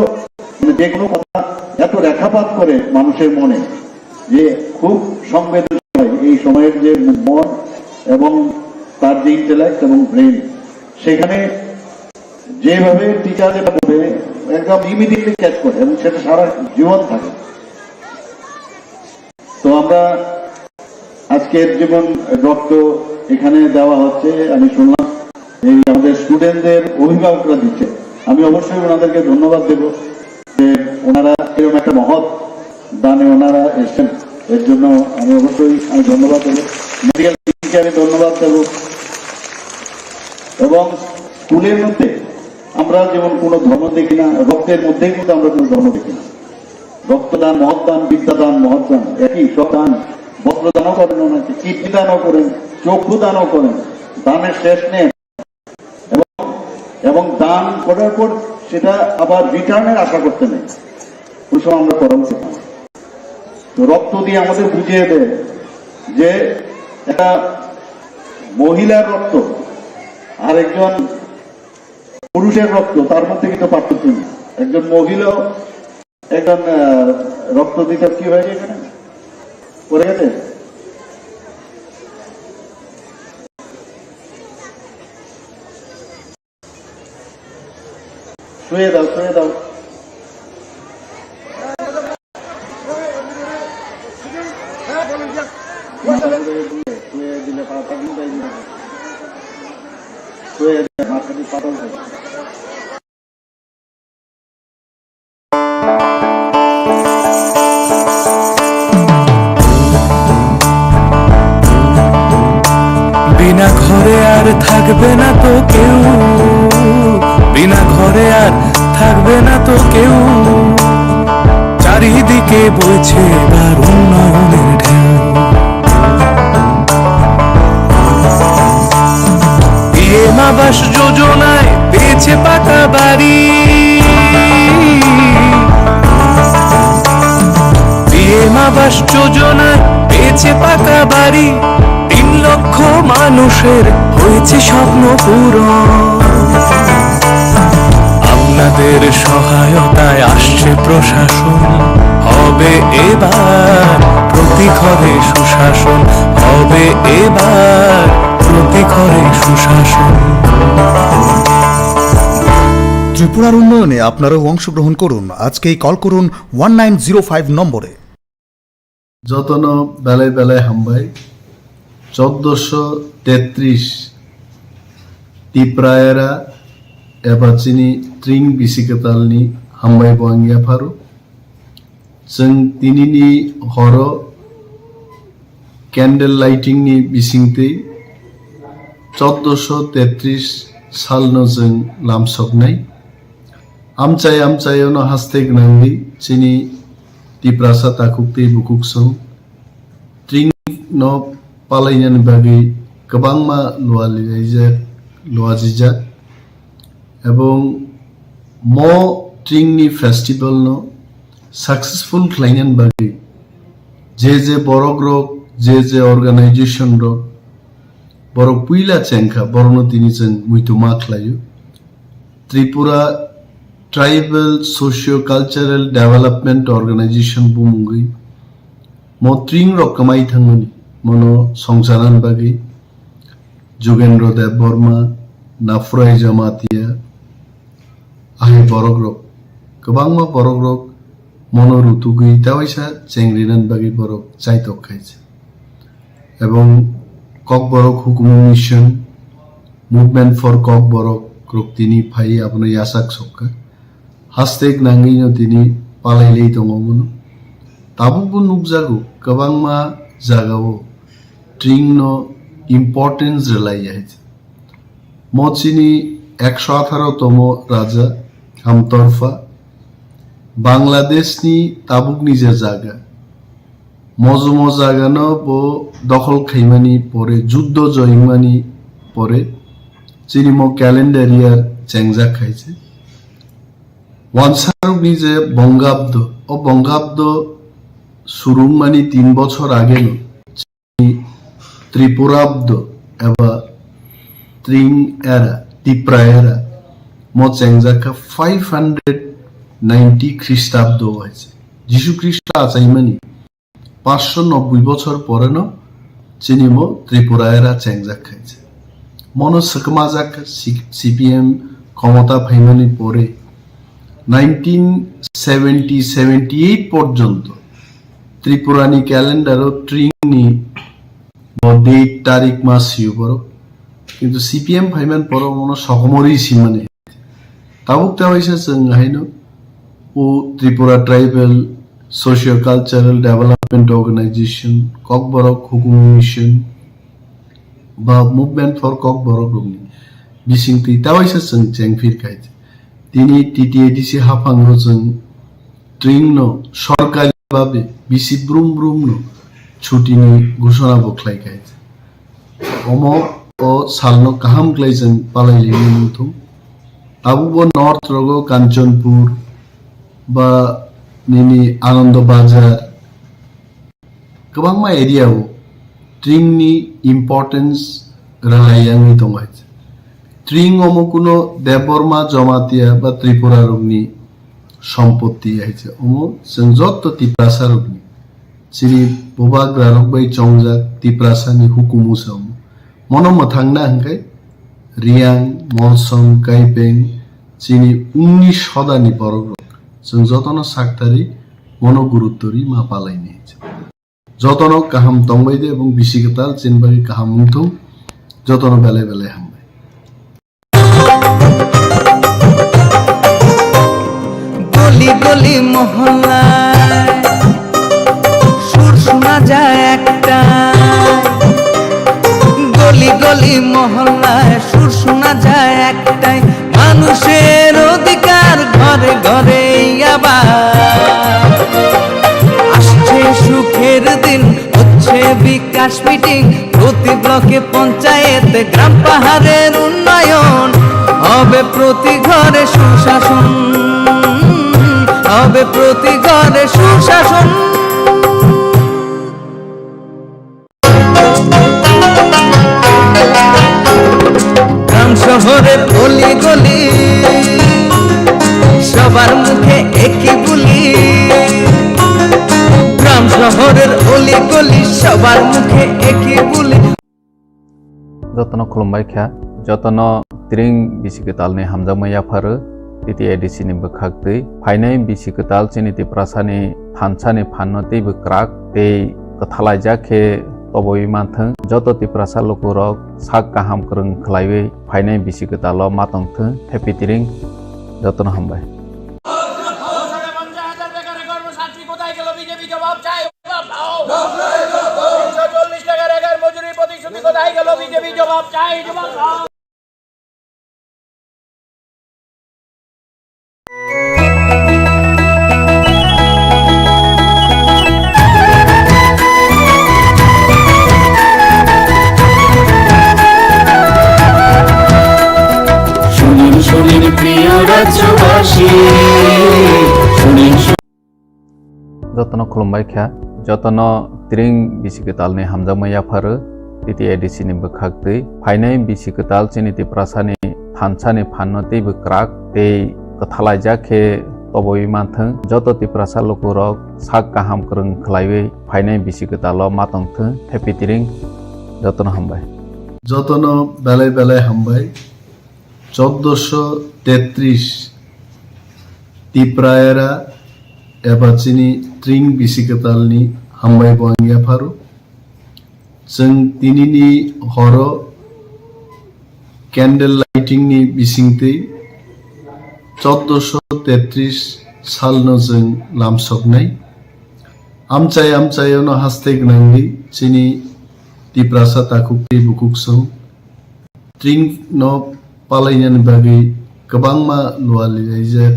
মানে যে কোনো কথা এত রেখাপাত করে মানুষের মনে, যে খুব সংবেদনশীল হয় এই সময়ের যে মন এবং তার যে ইন্টেলেক্ট এবং ব্রেন, সেখানে যেভাবে টিচার যেটা বলে একদম ইমিডিয়েটলি ক্যাচ করে এবং সেটা সারা জীবন থাকে। তো আমরা আজকের যেমন রক্ত এখানে দেওয়া হচ্ছে, আমি শুনলাম এই আমাদের স্টুডেন্টদের অভিভাবকরা দিচ্ছে। আমি অবশ্যই ওনাদেরকে ধন্যবাদ দেব যে ওনারা এরকম একটা মহৎ দানে ওনারা এসেছেন, এর জন্য আমি অবশ্যই আমি ধন্যবাদ দেবো। মেডিকেল টিমকে আমি ধন্যবাদ দেবো। এবং স্কুলের মধ্যে আমরা যেমন কোনো ধর্ম দেখি না, রক্তের মধ্যেই কিন্তু আমরা কোনো ধর্ম দেখি না। রক্তদান মহৎ দান, বিদ্যাদান মহৎ দান, একই সব দান। বস্ত্র দানও করেন অনেকে, কিডনি দানও করেন, চক্ষু দানও করেন, দানের শেষ নেই। এবং এবং দান করার পর সেটা আবার রিটার্নের আশা করতে নেই। ওই সময় আমরা করা উচিত না। তো রক্ত দিয়ে আমাদের বুঝিয়ে দেয় যে একটা মহিলার রক্ত আর একজন পুরুষের রক্ত, তার মধ্যে কিন্তু পার্থক্য নেই। একজন মহিলা একজন আহ, রক্ত দিতে কি হয়েছে এখানে? পড়ে গেছে? শুয়ে দাও, শুয়ে দাও। শুয়ে দিলে পাতা কিন্তু এই দিকে। শুয়ে দিলে মাথা দিয়ে পাতা উঠে। বিনা ঘরে আর থাকবে না তো কেউ, বিনা ঘরে আর থাকবে না তো কেউ। চারিদিকে বইছে এবার উন্নয়নের ঢেউ। পিএম আবাস যোজনায় পেয়েছে পাকা বাড়ি। পিএম আবাস যোজনায় পেয়েছে পাকা বাড়ি। তিন লক্ষ মানুষের হয়েছে স্বপ্ন পূরণ। আপনাদের সহায়তায় আসছে প্রশাসন। হবে এবার প্রতি ঘরে সুশাসন। হবে এবার প্রতি ঘরে সুশাসন। ত্রিপুরার উন্নয়নে আপনারাও অংশগ্রহণ করুন। আজকেই কল করুন ওয়ান নাইন জিরো ফাইভ নম্বরে। Jotono belai belai hambai. Chordoso tetris Tipraera eba chini Tring Bisikwtalni hambai bo ang yapharo. Chwng tinini horo candle lighting ni bisingtwi chordoso tetris salno chwng lamsoknai. Amchai amchaiono haste gwnangwi chini Tiprasa takhuk tei bukhuk song Tring no palainani bagwi kwbangma lualilaijak, luajijak, ebong mo Tring ni festival no successful khlainani bagwi je je borok rok, je je organization rok, borok puila chengkha, borokno tini chwng muitu ma khlaio. Tripura Tribal Socio-Cultural Development Organization bumungwi mo Tring rok kwmai thangmani, mono songchanani bagwi Jugendro Debbarma, Naphrai Jamatia, ahai borok rok, kwbangma borok rok mono rutugwi tawaisa chengrinani bagwi borok chaitok khaisa. Ebong Kokborok Hukumu Mission, Movement for Kokborok rok tini phai abono yachak sokha. Haste gwnangwino tini palailai tongo bono. Tabukbo nukjago kwbangma jagao Tring no importance rwlaiya hai. Mo chini ekso atharo tomo raja Hamtorpha Bangladesh ni tabukni je jaga, mojumo jaga no bo dokhol khaimani pore, juddo joimani pore, chini mo calendar year chengjak khaise. Wansarukni je Bongabdo, o Bongabdo surungmani tin bochor ageno Tripurabdo eba Tring era, Tipra era mo chengjak kha five hundred ninety Khristabdo hai se. Jisu Khristo achaimani paanch sho nobboi bochor poreno chini mo Tripura era chengjak khaise. Mono swkmajak C P M khomota phaimani pore nineteen seventy seventy eight porjonto Tripura ni calendar o Tring ni bo date tarik ma sio borok. Kintu C P M phaiman poro mono sokomori simani. Tabuk ta waisa chwng haino o Tripura Tribal Socio-Cultural Development Organization, Kokborok Hukumu Mission, ba Movement for Kokborok rokni bisingtwi ta waisa chwng chengphir khai. Tini T T A D C haphango chwng Tring no sorkari babe bisi brum brum no chuti ni ghosona bo khlai khai. Omo o salno kaham khlai chwng palai lini muthung. Tabukbo North rogo Kanchanpur ba nini Anando Bazar kwbangma area o Tring ni importance rwlai yangwi tongo hai. Tring omo kuno Debbarma, Jamatia ba Tripura rokni sompotti hai se. Omo chwng jotto Tiprasa rokni, chini bubagra rok bai chongjak Tiprasa ni hukumu se omo. Mono mwthangna hwnkhe Riyang, Molsom, Kaipeng, chini ungni soda ni borok rok. Chwng jotono saktari mono gurutto ri ma palai ni hai se. Jotono kaham tongbai de ebong bisi kwtal chini bagwi kaham wngthung, jotono belai belai hambai. গলি গলি মহল্লায় সুর শোনা যায় একটাই, গলি গলি মহল্লায় সুর শোনা যায় একটাই, মানুষের অধিকার ঘরে ঘরে আবার আসছে সুখের দিন, হচ্ছে বিকাশ মিটিং, প্রতি ব্লকে পঞ্চায়েতে গ্রাম পাহাড়ের উন্নয়ন, হবে প্রতি ঘরে সুশাসন, হবে প্রতি ঘরে সুশাসন। গ্রাম শহরের অলি গলি, সবার মুখে একই বুলি। গ্রাম শহরের অলি গলি, সবার মুখে একই বুলি। Jotono khulumbai kha, jotono Tring bisi kwtalni hamjakma yapharo T T A D C ni bwkhak twi. Phainai bisi kwtal chini Tiprasani thansani phanno teibo kwrak tei kwthalaijak khe tobowi manthwng. Joto Tiprasa lukurok sak kaham kwrwng khlaiwi phainai bisi kwtalo ma tongthwng. Happy Tring, jotono hambai. পঞ্চাশ হাজার বেকারের কর্মসূচি কোথায় গেল? বিজেপি জবাব চাই, জবাব দাও। তিনশো চল্লিশ টাকার এগার মজুরি প্রতিশ্রুতি কোথায় গেল? বিজেপি জবাব চাই, জবাব দাও। শুনুন শুনুন প্রিয় রাজ্যবাসী, শুনুন শুনুন। Jotono khulumbai kha, jotono Tring bisi kwtalni hamjakma yapharo T T A D C ni bwkhak twi. Phainai bisi kwtal chini Tiprasani thansani phanno teibo kwrak tei kwthalaijak khe tobowi manthwng. Joto Tiprasa lukurok sak kaham kwrwng khlaiwi phainai bisi kwtalo ma tongthwng. Happy Tring, jotono hambai. Jotono belai belai hambai. Chauddosho tetris Tiprayara eba chini Tring bisi kwtalni hambai bo ang yapharo. Chwng tinini horo candle lighting ni bisingtwi chauddosho tetris salno chwng lamsoknai. Amchai amchaiono haste gwnangwi chini Tiprasa takhuk tei bukhuk song Tring no palainani bagwi kwbangma luwa lilaijak,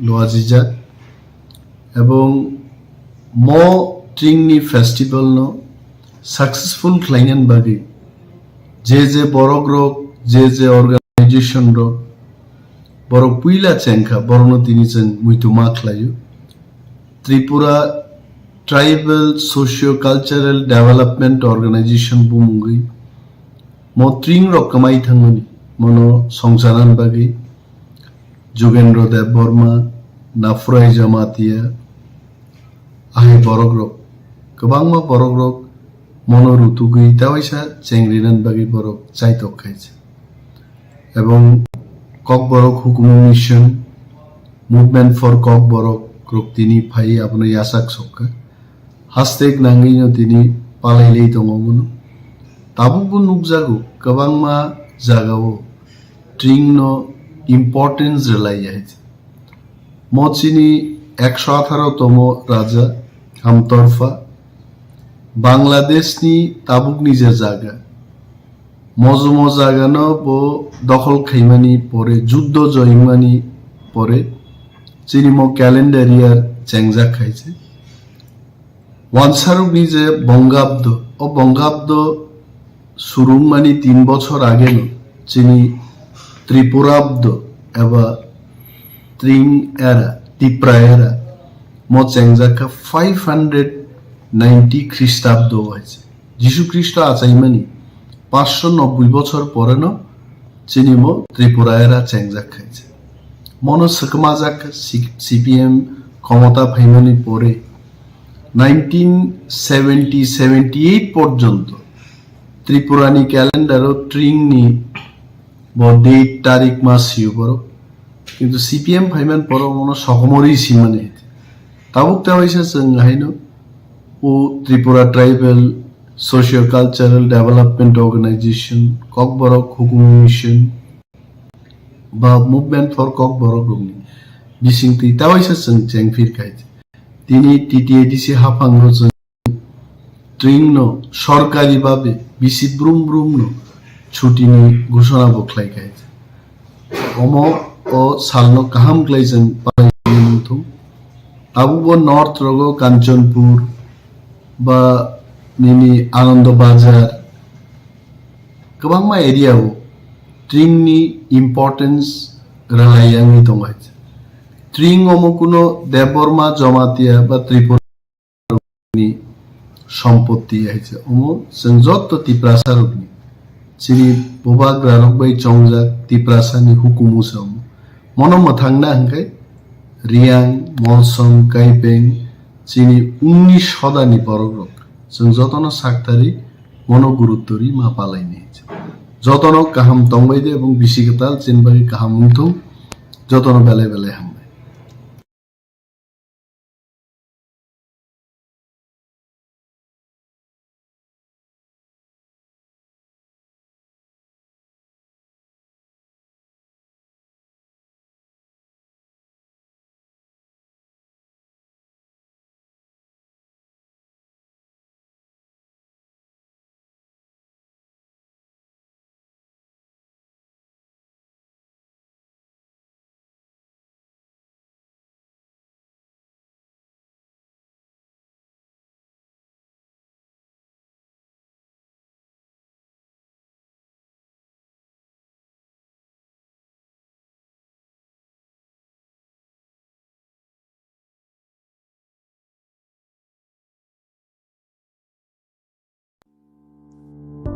luwa jijak, ebong mo Tring ni festival no successful khlainani bagwi je je borok rok, je je organization rok, borok puila chengkha, borokno tini chwng muitu ma khlaio. Tripura Tribal Socio-Cultural Development Organization bumungwi mo Tring rok kwmai thangmani, mono songcharnani bagwi Jugendro Debbarma, Naphurai Jamatia, ahai borok rok, kwbangma borok rok mono rutugwi tawaisa chengrinani bagwi borok chaitok khaisa. Ebong Kokborok Hukumu Mission, Movement for Kokborok rok tini phai abono yachak sokha. Haste gwnangwi no tini palailai tongo omono. Tabukbo nukjago kwbangma jagao Tring no importance rwlaiya hai. Mo chini ekso atharo tomo raja Hamtorpha, Bangladesh ni tabukni je jaga, mojomo jagano bo dokhol khaimani pore, juddo joimani pore, chini mo calendar year chengjak khaise. Wansarokni je Bongabdo, o Bongabdo surungmani tin bochor ageno chini Tripurabdo eba Tring era, Tipra era, mo chengjak kha five hundred ninety Khristabdo hai se. Jisu Khristo achaimani paanch sho nobboi bochor poreno chini mo Tripura era chengjak khai se. Mono swkmajak kha C-, C P M khomota phaimani pore nineteen seventy seventy eight porjonto Tripurani calendar-o Tringni bo date tarik ma sio borok. Kintu C P M phaiman poro mono sokomori simani. Tabuk ta waisa chwng haino o Tripura Tribal Socio Cultural Development Organization, Kokborok Hukumu Mission, ba Movement for Kokborok rokni bisingtwi ta waisa chwng chengphir khai. Tini T T A D C haphango chwng Tring no sorkari babe bisi brum brum no chuti ni ghosona bo khlai kha. Omo o sal no kaham khlai jeng palai mung thung. Abo bo North rogo Kanchanpur ba nini Anando Bazar kwbangma area o Tring ni importance rwlai yangwi tongo. Tring omo kuno Debbarma, Jamatia ba Tripura ni sompotti hai se. Omo chwng jotto Tiprasa rokni, chini bubagra rok bai chongjak Tiprasa ni hukumu se omo. Mono mwthangna hwnkhe Riyang, Molsom, Kaipeng, chini unnish soda ni borok rok. Chwng jotono saktari mono gurutto ri ma palai ni hai se. Jotono kaham tongbai de ebong bisi kwtal chini bagwi kaham wngthung. Jotono belai belai hambai.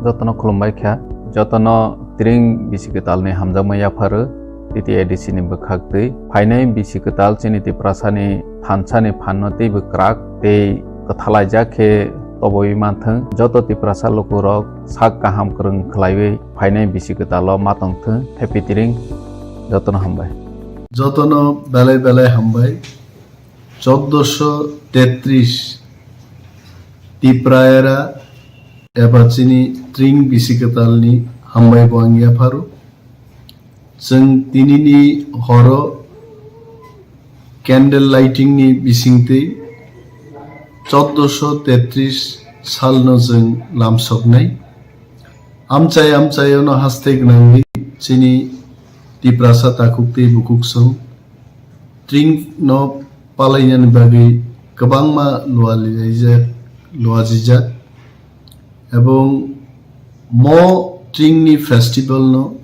Jotono khulumbai kha, jotono Tring bisi kwtalni hamjakma yapharu T T A D C ni bwkhaktwi. Phainai bisi kwtal chini Tiprasani thansani phanno teibo kwrak tei kwthalaijak khe toboi manthwng. Joto Tiprasa lukurok sak kaham kwrwng khlaiwi phainai bisi kwtalo ma tongthwng. Happy Tring, jotono hambai. Jotono belai belai hambai. Chauddosho tetris Tipra era eba chini Tring bisi kwtalni hambai bo ang yapharu. Chwng tinini horo candle lighting ni bisingtwi chauddosho tetris salno chwng lamsoknai. Amchai amchaiono haste gwnangwi chini Tiprasa takhuk tei bukhuk song Tring no palainani bagwi kwbangma lualilaijak, luajijak, ebong mo Tring ni festival no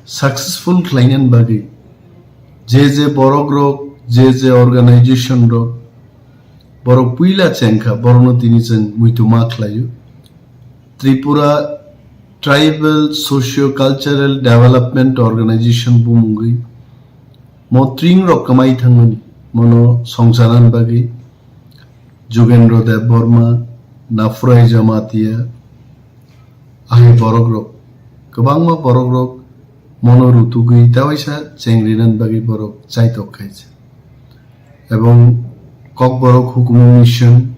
successful khlainani bagwi je je borok rok, je je organization rok, borok puila chengkha, borokno tini chwng muitu ma khlaio. Tripura Tribal Socio-Cultural Development Organization bumungwi mo Tring rok kwmai thangmani, mono songcharnani bagwi Jugendra Debbarma, Naphurai Jamatia, ahai borok rok, kwbangma borok rok mono rutugwi ta waisa chengrinani bagwi borok chaitok khaisa. Ebong Kokborok Hukumu Mission,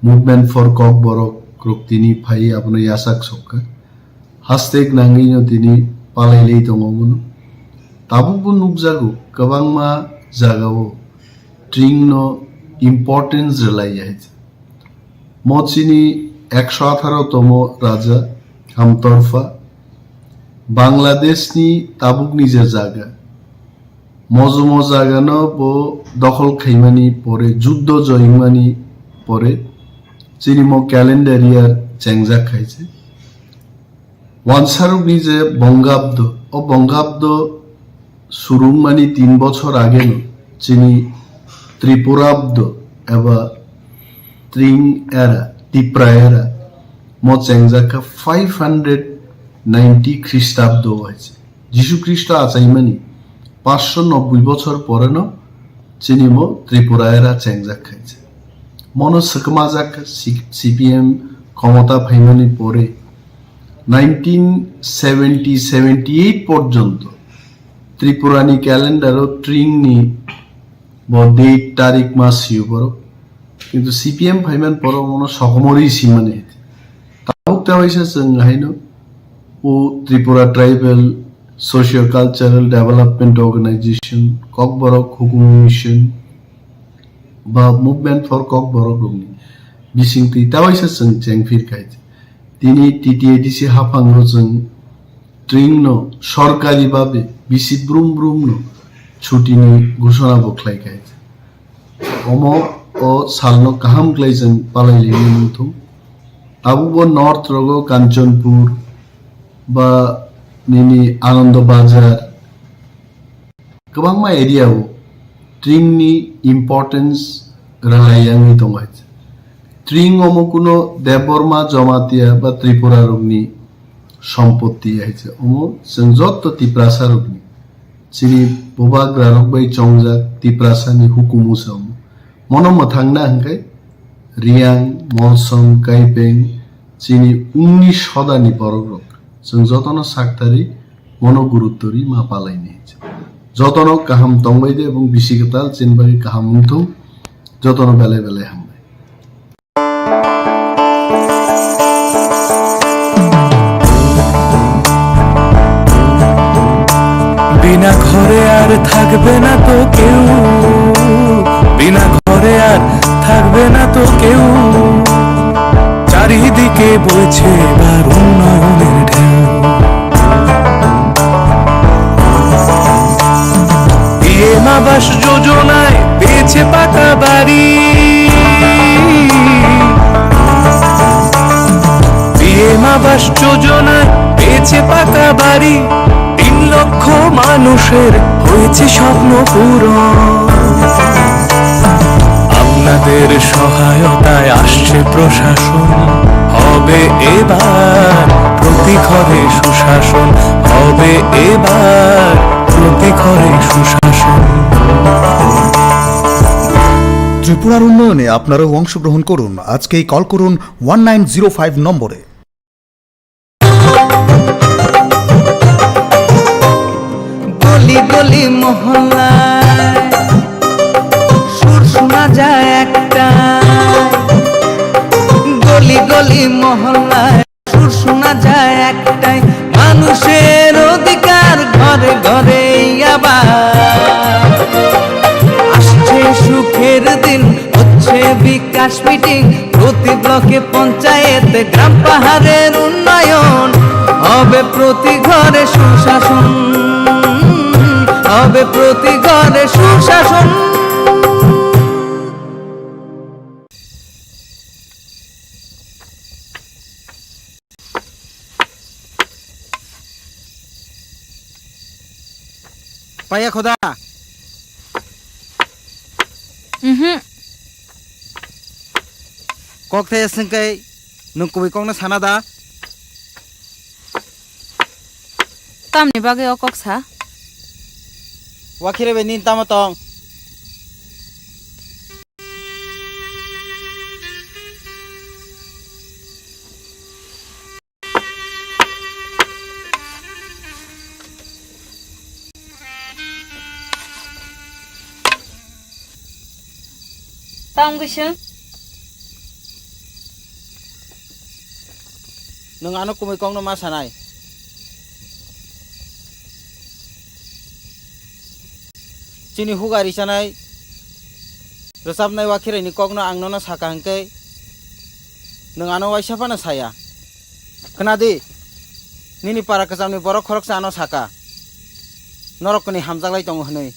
Movement for Kokborok rok tini phai abono yachak sokha. Hastek nangwino tini palailai tongo bono. Tabukbo nukjago kwbangma jagao tringno importance rwlaiya hai. Mo chini ekso atharo tomo raja Hamtorfa, Bangladeshni tabukni je jaga, mojomo jagano bo dokhol khaimani pore, juddo joyimani pore, chini mo calendar year chengjak khaise. Wansarokni je Bongabdo, o Bongabdo surungmani tin bochor ageno chini Tripurabdo eba Tring era, Tipra era mo chengjak kha five hundred ninety Khristabdo hai se. Jisu Khristo achaimani paanch sho nobboi bochor poreno chini mo Tripura era chengjak khaise. Mono swkmajak kha C-, C P M khomota phaimani pore nineteen seventy seventy eight porjonto Tripurani calendar-o tringni bo date tarik ma sio borok. Kintu C P M phaiman poro mono sokomori simani. Tabuk ta waisa chwng haino o Tripura Tribal Socio Cultural Development Organization, Kokborok Hukumu Mission, ba Movement for Kokborok rokni bisingtwi ta waisa chwng chengphir khai. Tini T T A D C haphango chwng tringno sorkari babe bisi brum brumno chutini ghosona bo khlai khai. Omo o salno kaham khlai chwng palai lini muthung. Tabukbo North rogo Kanchanpur ba nini Anando Bazar, kwbangma area o tringni importance rwlai yangwi tongo hai. Tring omo kuno Debbarma, Jamatia ba Tripura rokni sompotti hai se. Omo chwng jotto Tiprasa rokni, chini bubagra rok bai chongjak Tiprasa ni hukumu se omo. Mono mwthangna hwnkhe Riyang, Molsom, Kaipeng, chini unnish sodani borok rok. Chwng jotono saktari mono gurutto ri ma palaini. Jotono kaham tongbai de ebong bisi kwtal chini bagwi kaham wngthung. Jotono belai belai hambai. বিনা ঘরে আর থাকবে না তো কেউ, বিনা ঘরে আর থাকবে না তো কেউ। চারিদিকে বইছে এবার উন্নয়নের ঢেউ। পিএম আবাস যোজনায় পেয়েছে পাকা বাড়ি। পিএম আবাস যোজনায় পেয়েছে পাকা বাড়ি। তিন লক্ষ মানুষের হয়েছে স্বপ্ন পূরণ। আপনাদের সহায়তায় আসছে প্রশাসন, হবে এবার প্রতি ঘরে সুশাসন, হবে এবার প্রতি ঘরে সুশাসন। ত্রিপুরার উন্নয়নে আপনারাও অংশগ্রহণ করুন। আজকেই কল করুন ওয়ান নাইন জিরো ফাইভ নম্বরে। গলি গলি মহল্লায় সুর শোনা যায় একটা, গলি গলি মহল্লায় সুর শোনা যায় একটাই, মানুষের অধিকার ঘরে ঘরে আবার। আসছে সুখের দিন, হচ্ছে বিকাশ মিটিং, প্রতি ব্লকে পঞ্চায়েতে গ্রাম পাহাড়ের উন্নয়ন, হবে প্রতি ঘরে সুশাসন, হবে প্রতি ঘরে সুশাসন। Paya khoda. Mhm. Kok the sengkai nung kubui kok no sana da. Tamni bagwi o kok sa? Wakhire bai nini tamo tong? Tamo kisa? Nwng ano kumui kokno ma sanai? Chini huga richanai, rwchapnai wakhiraini kokno ang nono saka hwnkhe, nwng ano waisa phano saya. Khwnadi, nini para kwchamni borok khoroksa ano saka, norok kwnwi hamjaklai tongo hwnwi.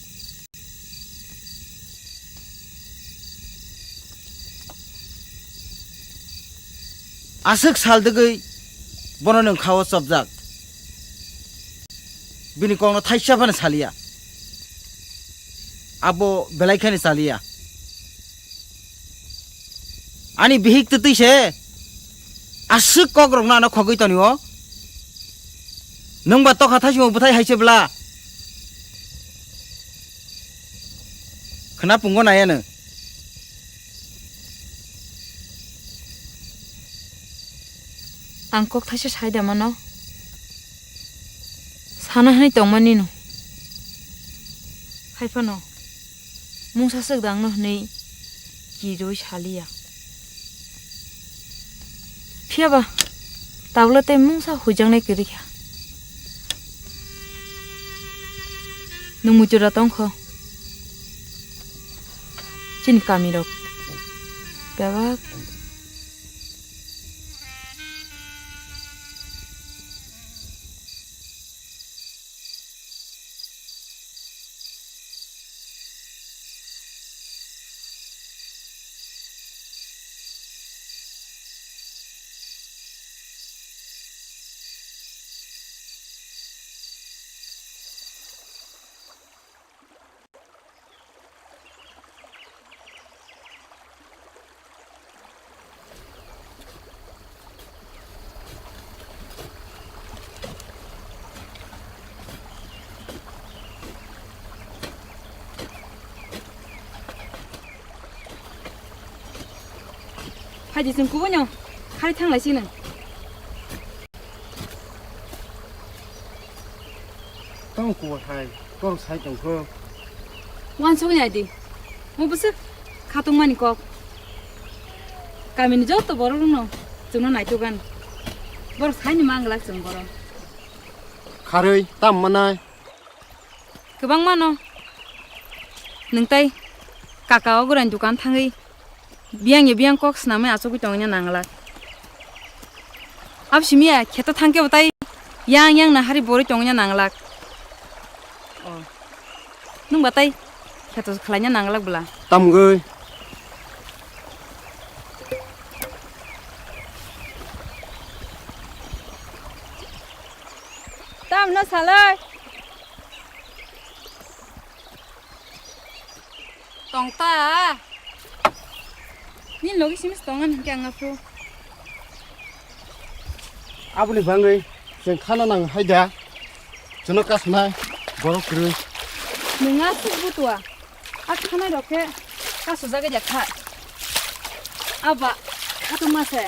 Aswk sal dwgwi bono nwng kha-o chopjak. Bini kokno thaisa phano saliya. Abo belai kheno saliya. Ani bihik twtwi se aswk kokrokno ano khogwi tonio. Nwng ba tokha thaisimo bwthai hai se bwla. Khwna pungo nai ano. Ang kok thaisa sai da mano. Sana hwnwi tongmani no. Hai phano mungsa swk dangno hwnwi kirwi saliya. Phiya ba tabla tei mungsa huijaknai kwrwi kha. Nwng muitu da tong kho. Chini kami rok bebak. Phaidi chwng kubui no khari thang lai sino. Tamo kubui hai, kok sai tong kho. Wansuk nai di. Mo bwswk khatungmani kok. Kamini joto borok rokno chwngno naitugani. Borok saini manglak chwng borok. Kharwi tam manai. Kwbangma no. Nwng tai kaka o gurani dukan thangwi biyang ya biyang kok swnamwi achugwi tongwina nanglak. Abo simi ya kheto thangkhe bo tai yang yang na hari borwi tongwina nanglak. O. Nwng ba tai kheto khlaina nanglak bwla. Tamgwi. Tamno salai. Tong ta. Ni logi simis tongan hingke ang aphu. Aboni bangwi chwng khana nang hai da. Chwngno kasnai borok kwrwi. Nwng aswk butua. A khanai rok khe kasujagwi jakha. Aba khatungma se.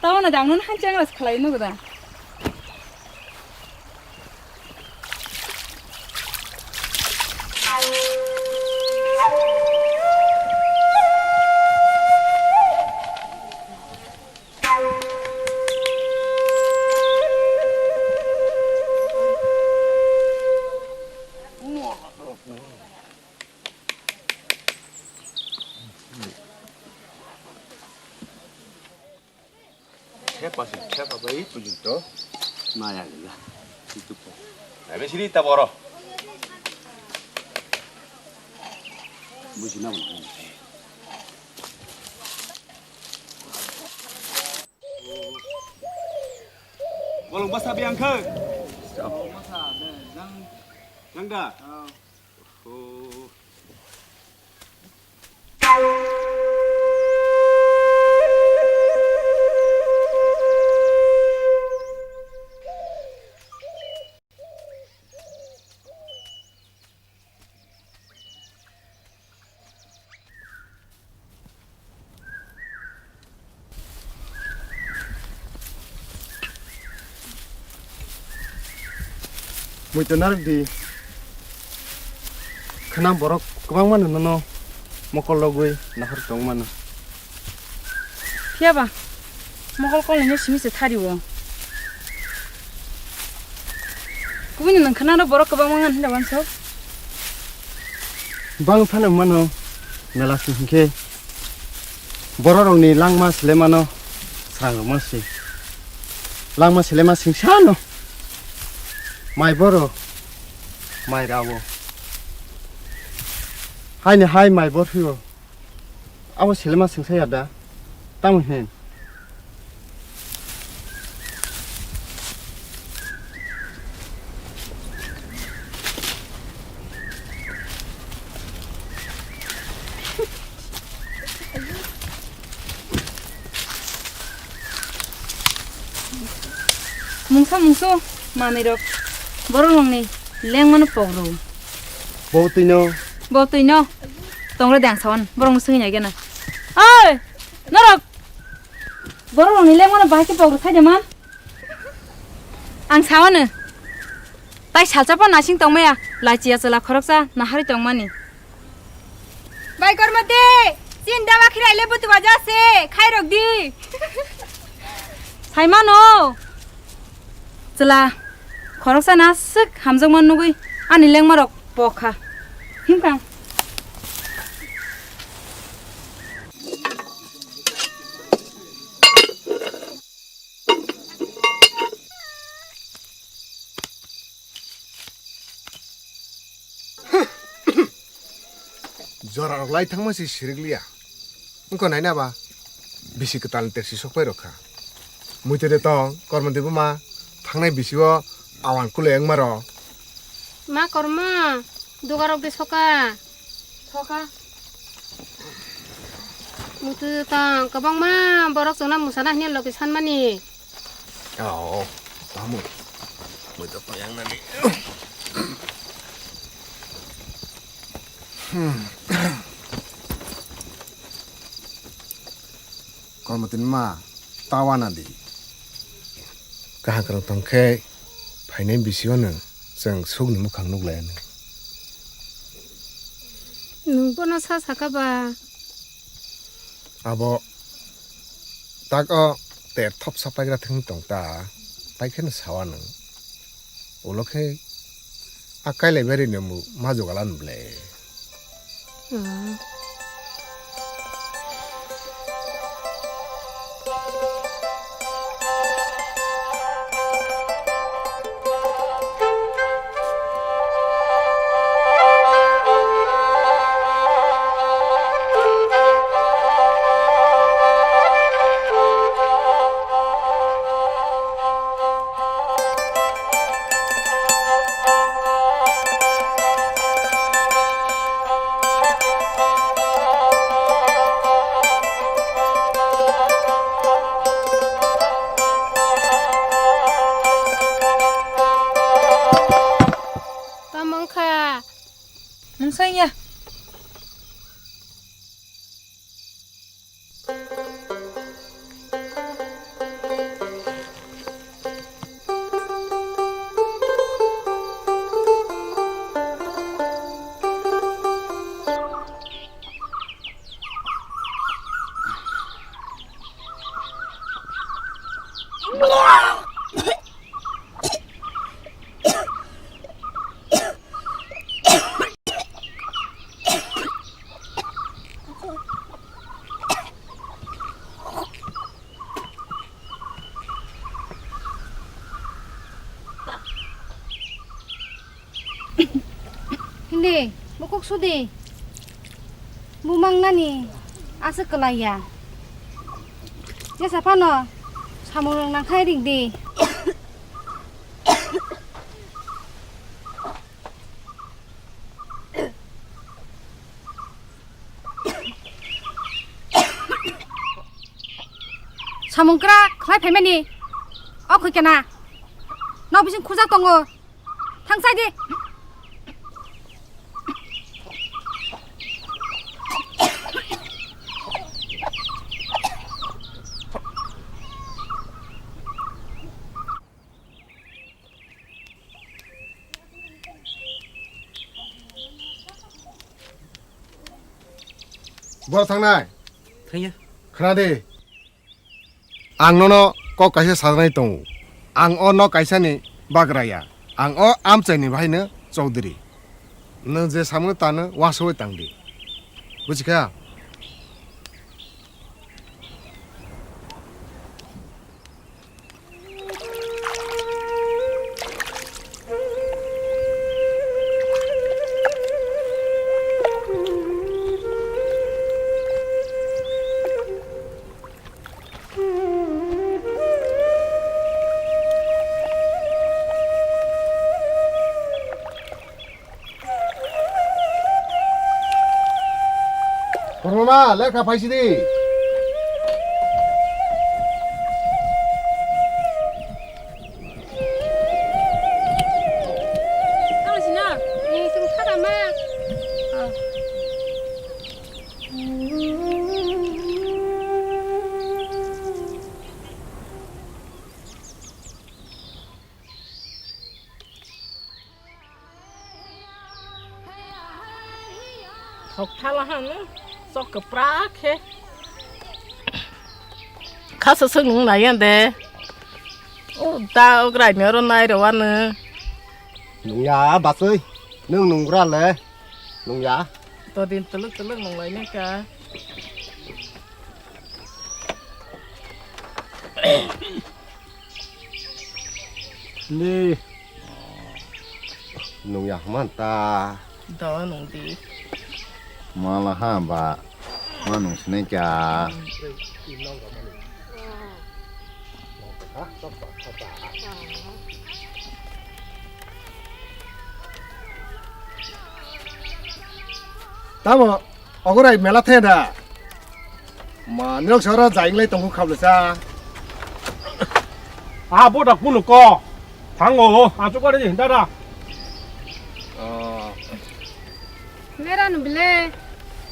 Tabona dangno hanchang las khlai nugo da. Thepa se, thepa bai pujunto. Maya gila. Itu po. Ebe sini ta boro. Buji na mana. Bolong basa biang khe. Bolong basa, de, jang. Jang da? Oh. Oh. Muitu narwk di. Nang borok kwbangma no nono mokol logwi nahar tong mano. Phiya ba, mokol kolni simi se thari o. Kubuni nang khana ro borok kwbangma ngan hinda wanso. Bang phano mano mela sing hinkhe borok rokni langma sile mano srang rok ma si. Langma sile ma sing sano. Mai boro, mai rawo. Hai ni hai mai bor phio. Abo selema sengsa ya da? Tamo hin? Mungsa mungsu manwi rok borok rokni lengmano pokro. Bo twino. Bo twino. Tongre dang sawan borok no swngi nai gena. Oi! Norok! Borok rokni lengmano bahai khe pokro khai de man. Ang sawano. Tai salsa pa nasing tongmaya. Lachiya chwla khoroksa nahari tongmani. Bai kormo de. Chin dawa khirai le butu baja se. Khai rok di. Saimano. Chwla khoroksa na swk hamjakma nugwi ani lengmarok pokha. Himkang. Jora rok lai thangma se sirik liya. Wngkha naina ba bisi kwtal ni tersi sok pai rok kha. Muitu de tong, kormo de buma thangnai bisi o awan kule wngma rok. Ma korma, duga rok de soka. Soka. Muitu de tong, kwbangma borok chwngno mwsana hwnwi logi sanmani. Oh, tamo. Muitu tong yang nani. Hmm. Kormotin ma, tawa na di. Kaham kwrwng tong khe, phainai bisi o nwng chwng sukni mukhang nuk lai anw. Nwng bono sa saka ba? Abo tak o ter thopsa paigra thwng tong ta, tai kheno sawa nwng. Ulo khe a kailai bari ni omo ma jogalan ble. Hmm. Tamo wngkha? Mungsa ya. Hindi, bukuk sudi. Bumang nani aswk kwlai ya. Jesa phano samung rwng nang khai ring di. Samung kwrak khlai phaimani. O khuikena. Nok bising khurjak tongo. Thangsai di. Boro thangnai? Thangya. Khna di. Ang nono kok kaisa sajaknai tongo. Ang o nok kaisani bagraya. Ang o amchaini bahaino chowdhury. Nwng je samungno tano uansugwi tangdi. Buchikha? Kormama, lekha phaisidi. Tamo sina, ni sum thara ma. Thok thala hanu, sok kwpra khe. Khasa swk nung nai ya de. O da o grai ni oro nai rw anw. Nungya baswi, nwng nungra le. Nungya. To din tuluk tuluk nung lai nai ka. Ni. Nung ya man ta. Do nung di. Mala ha ba. Ma nung sinai kya. Tamo, ogorai mela the da. Ma, nirok soro jainglai tongkhu khablesa. Ah, bo da kunu ko. Thango, ah, chukari di, da da. Oh. Nera nu bile.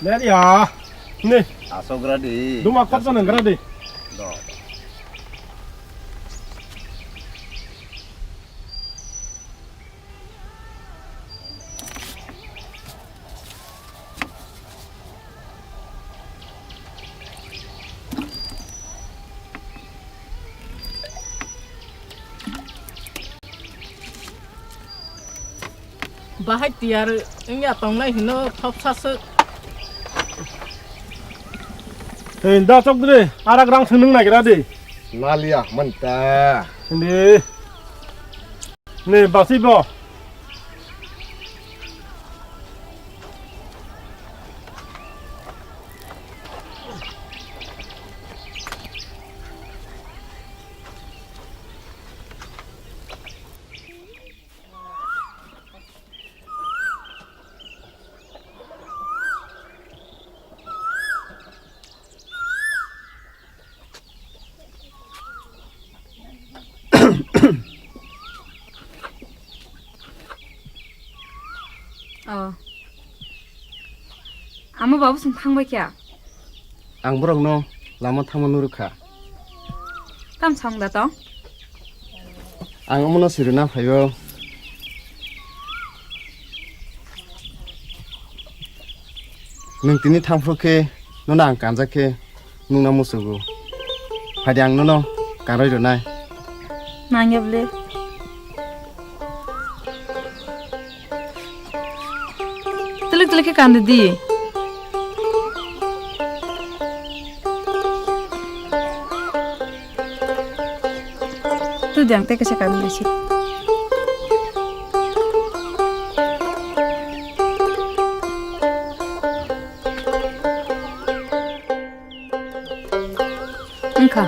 Ner ya. Ni. Asogra di. Duma kop sana ngra di. Do. Bahai tiyar wngya tongnai hino thopsa swk. Hei, da chokdri, arak rang swnung nagira di. Nalia, manta. Hindi. Ni basi bo. Oh. Amo babu song thangbai kha? Ang borokno lama thangma nurukha. Tam song da tong? Ang omono sirina phaibo. Nwng tini thangphru khe nono ang kanjak khe nwngno muchugo. Phaidi ang nono kanrwi rwnai. Nangya bwle. Twilik twilik khe kandi di. Twi di ang tei kaisa kandi si. Wngkha.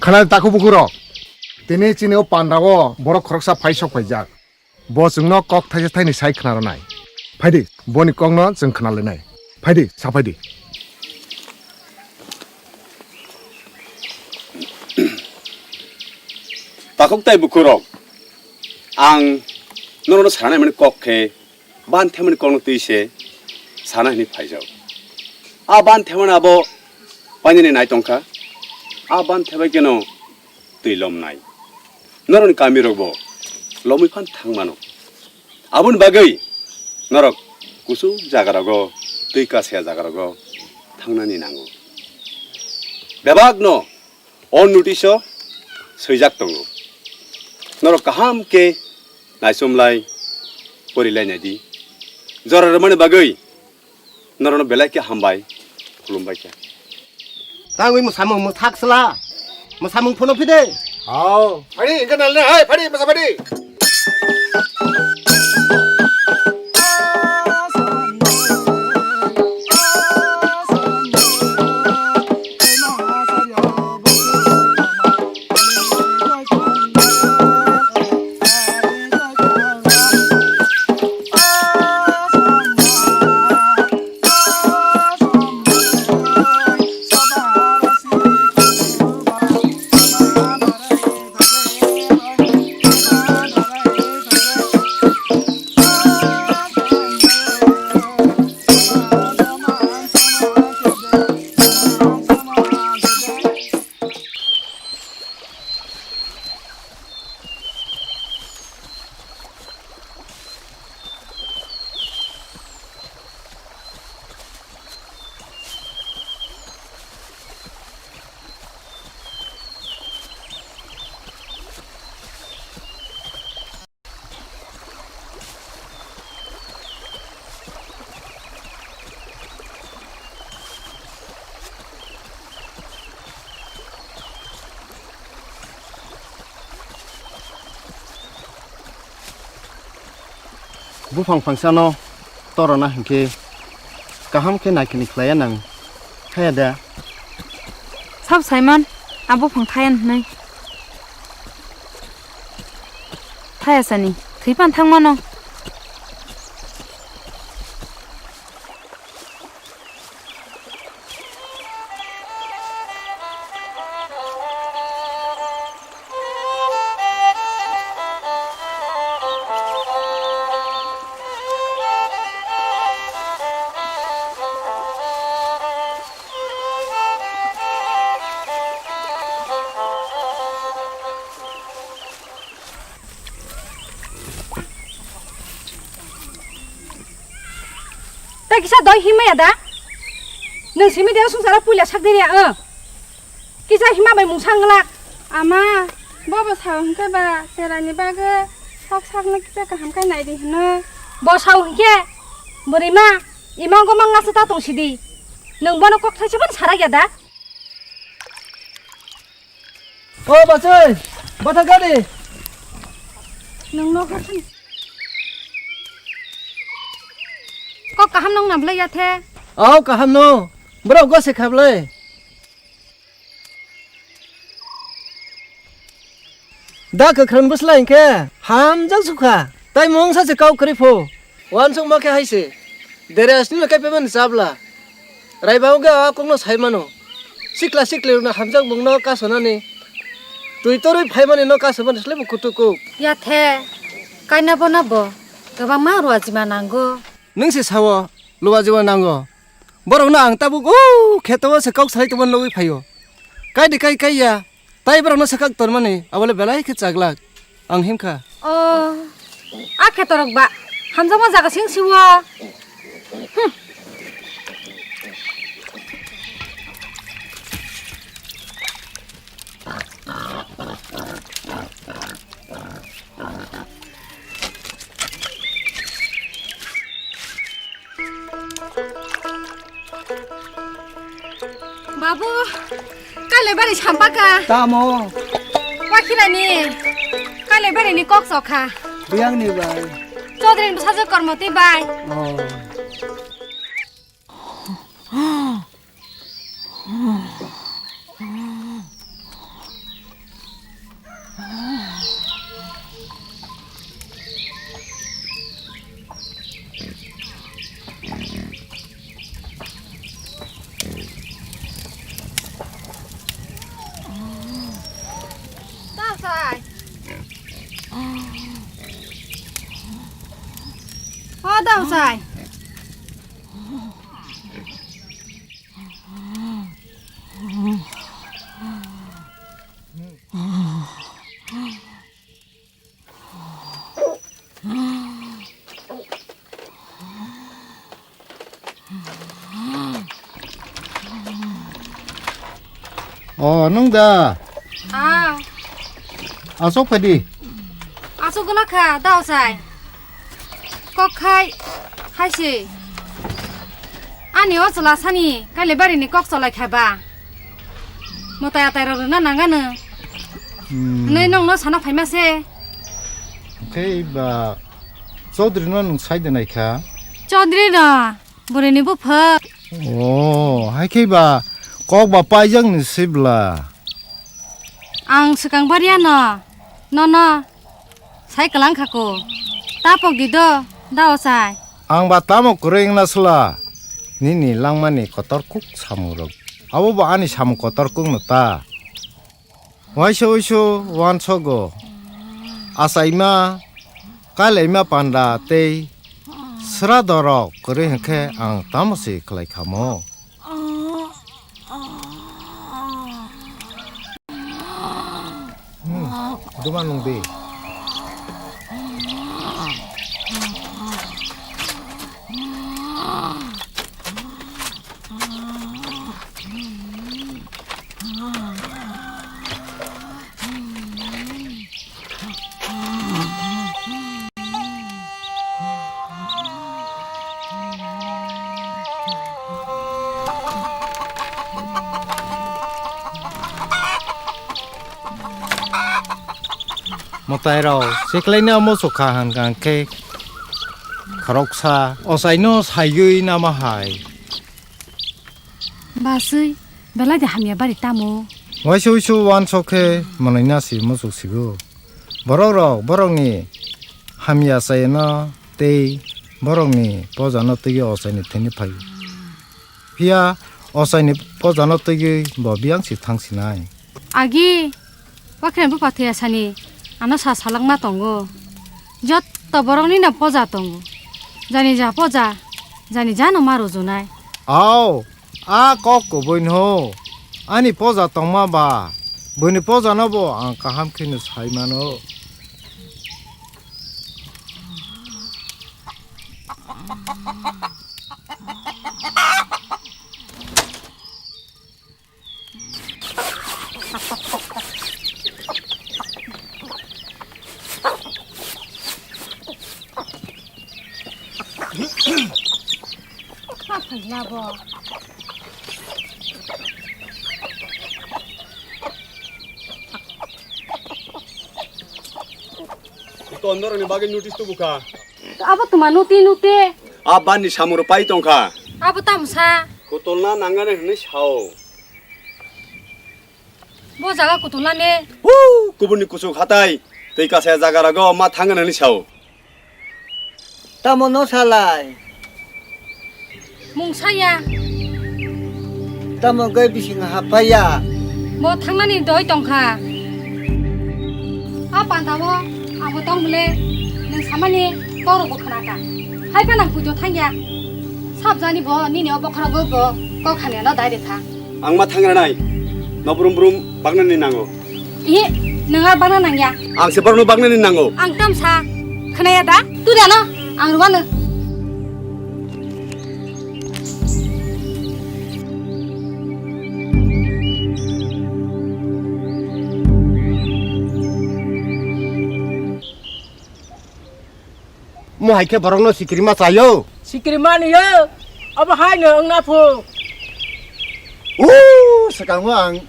Khwnadi takhuk bukhuk rok, tini chini o panda o borok khoroksa phai sok phaijak. Bo chwngno kok thaisa thaini sai khna rwnai. Phaidi, boni kokno chwng khna lainai. Phaidi, sa phaidi. Takhuk tai bukhuk rok, ang norokno sanai mani kok khe ban themani kokno twi se sana hwnwi phaijak. A ban themani abo painani nai tongkha. A ban thebai kheno twi lomnai. Norokni kamirokbo lomwi phan thang mano. Aboni bagwi norok kuchuk jagarogo, twi kasya jagarogo thangnani nango. Bebakno o notice-o swijak tongo. Norok kaham khe naisomlai, porilai naidi. Jora rwmani bagwi norokno belai khe hambai, khulumbai khe. Tangwi mwsamung mwthak sla. Mwsamung phuno phide. Hao. Phadi, engke nalne, hai, phadi, masa phadi. Buphang phangsano torona hinkhe kaham khe naikini khlaiya nang thaya da? Sabo saiman, a buphang thaya hwnwi. Thaya sani, thwi phan thangmano. Tei kisa doi himya da? Nwng simi de swngcharo puila sak diri ang. Kisa hima bai mungsa wnglak. Ama, bobo sao hwnkhe ba, cherani bagwi sak sakno kisa kaham khe naidi hwnwi. Bo sao hwnkhe, bwrwima, imango mangasa ta tong sidi. Nwng bono kok thaisa phano sarak ya da? O bachai, bwthak gari. Nwng nok kok kaham nong na bwlai ya the? Au kaham no. Borok gose kha bwlai. Da kwkhwrang bwsla hinkhe hamjak sukha, tai mungsa se kau kwrwi pho. Uansukma khe hai se, dere asni no kaiphaimani chabla. Raibango khe a kokno sai mano. Sikla sikli rokno hamjakmung no kasonani, twi torwi phaimani no kasonani slai bo kutuk kuk. Ya the, kaina bono bo kwbangma ruajima nango. Nwng se sao, luajima nango. Borokno ang tabuk o kheto o se kok salai tongmani nugwi phaio. Kai de kai kai ya, tai borokno swkak tonmani, abo le belai khe chaglak. Ang himkha. O, a kheto rok ba, hamjakma jaga sing siwo. Hmm. Babu, kailai bari sampaka. Tamo? Wakhirani, kailai bari ni kok sokha. Biyang ni bai. Chaudhary ni bwsajwk Kormoti bai. Oh. Daosai. O daosai. O, nwng da? Ah. Aswk phaidi. Aswk gwnakha, daosai. Kok khai, hai se. Ani o chwla sani, kaile bari ni kok cholai kha ba. Mwtai atai rok rwna nangano. Hmm. Nai nongno sana phaima se. Khe ba Chaudhary no nwng sai de nai kha? Chaudhary no, bwrwi ni buphang. O, hai khe ba kok ba paijak ni se bwla. Ang swkang bariya no, nono. Sai kwlang kha ko. Ta pok di do, daosai. Ang ba tamo kwrwi wngna sla. Nini langmani kotor kuk samung rok. Abo bo ani samung kotor kuk no ta. Waisa uisu wansogo. Achaima, kailaima panda tei sra dorok kwrwi hwnkhe ang tamo se khlai khamo. Hmm, duma nung di. Mwtai rok, siklai no muchuk kha hwnkha khe khoroksa, ochai no saiwi nama hai. Basui, belai de hamya bari tamo. Waisa uisu wansok khe mwnwi na si muchuk sigo. Borok rok, borok ni hamya chayano tei borok ni poja no twiwi ochai ni thani phai. Phiya ochai ni poja no twiwi bo biyang si thang sinai. Agi, Wakhrani bupha thwiya sani ano sa salangma tongo. Jotto borokni no poja tongo. Jani ja poja, jani ja no ma rujunai. Ao, a kok kubui no. Ani poja tongma ba, buini poja no bo ang kaham khe no sai mano. Tondoroni bagwi notice tubu kha. Abo tuma nuti nuti. A bani samung rok pai tong kha. Abo tamo sa. Kotolna nangani hwnwi sao. Bo jaga kotolna ne. Huu, kubuni kuchuk hatai. Twi kasaya jaga rogo ma thangani hwnwi sao. Tamo no salai. Mungsa ya. Tamo gai bising hapha ya. Bo thangnani doi tongkha. A panta o abo tong bole nwng samani kok rok bo khna kha. Hai phano ang puito thang ya. Sab jani bo nini o bokhorok bo kok hamya no dai de kha. Ang ma thang ranai. No brum brum baknani nango. Ihi, nwng ar bakna nangya. Ang se borokno baknani nango. Ang tamsa khnaya da? Turi ano, ang rwano. Mo hai khe borokno sikirima chaio. Sikirima niyo, abo hai no wngna phu. Uuu, swkango ang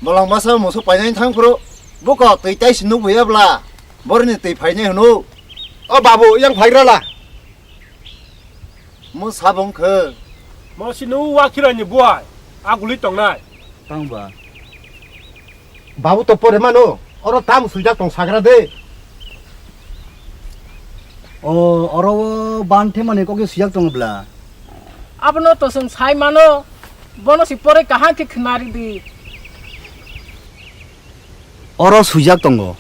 bolong masa musu painai thang phuru, buko twi tai si nukhuya bla, boroni twi phainai hwno. O babu, yang phaigra la. Mo sabong khe. Mo si nu wa khirani buai, aguli tongnai. Tang ba. Babu to pore mano. Oro tam swijak tong sagra de. O, oro o ban themani kok swijak tongo bla. Abono to chwng sai mano, bono si pore kaham khe khwnari di. Oro swijak tongo.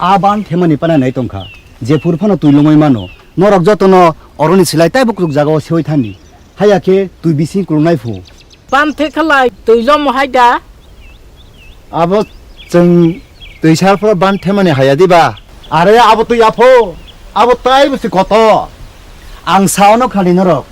A ban themani pana nai tongkha. Jephuru phano twi lomwi mano. Norok jotono oroni silai taibo kwrwk jagao sewi thani. Haya khe twi bising kwrwngnai phu. Ban the khalai twi lomo hai da. Abo chwng twi sal phoro ban themani haya diba? Are abo twi apho. Abo taibo se kotor. Ang sa ono khani norok.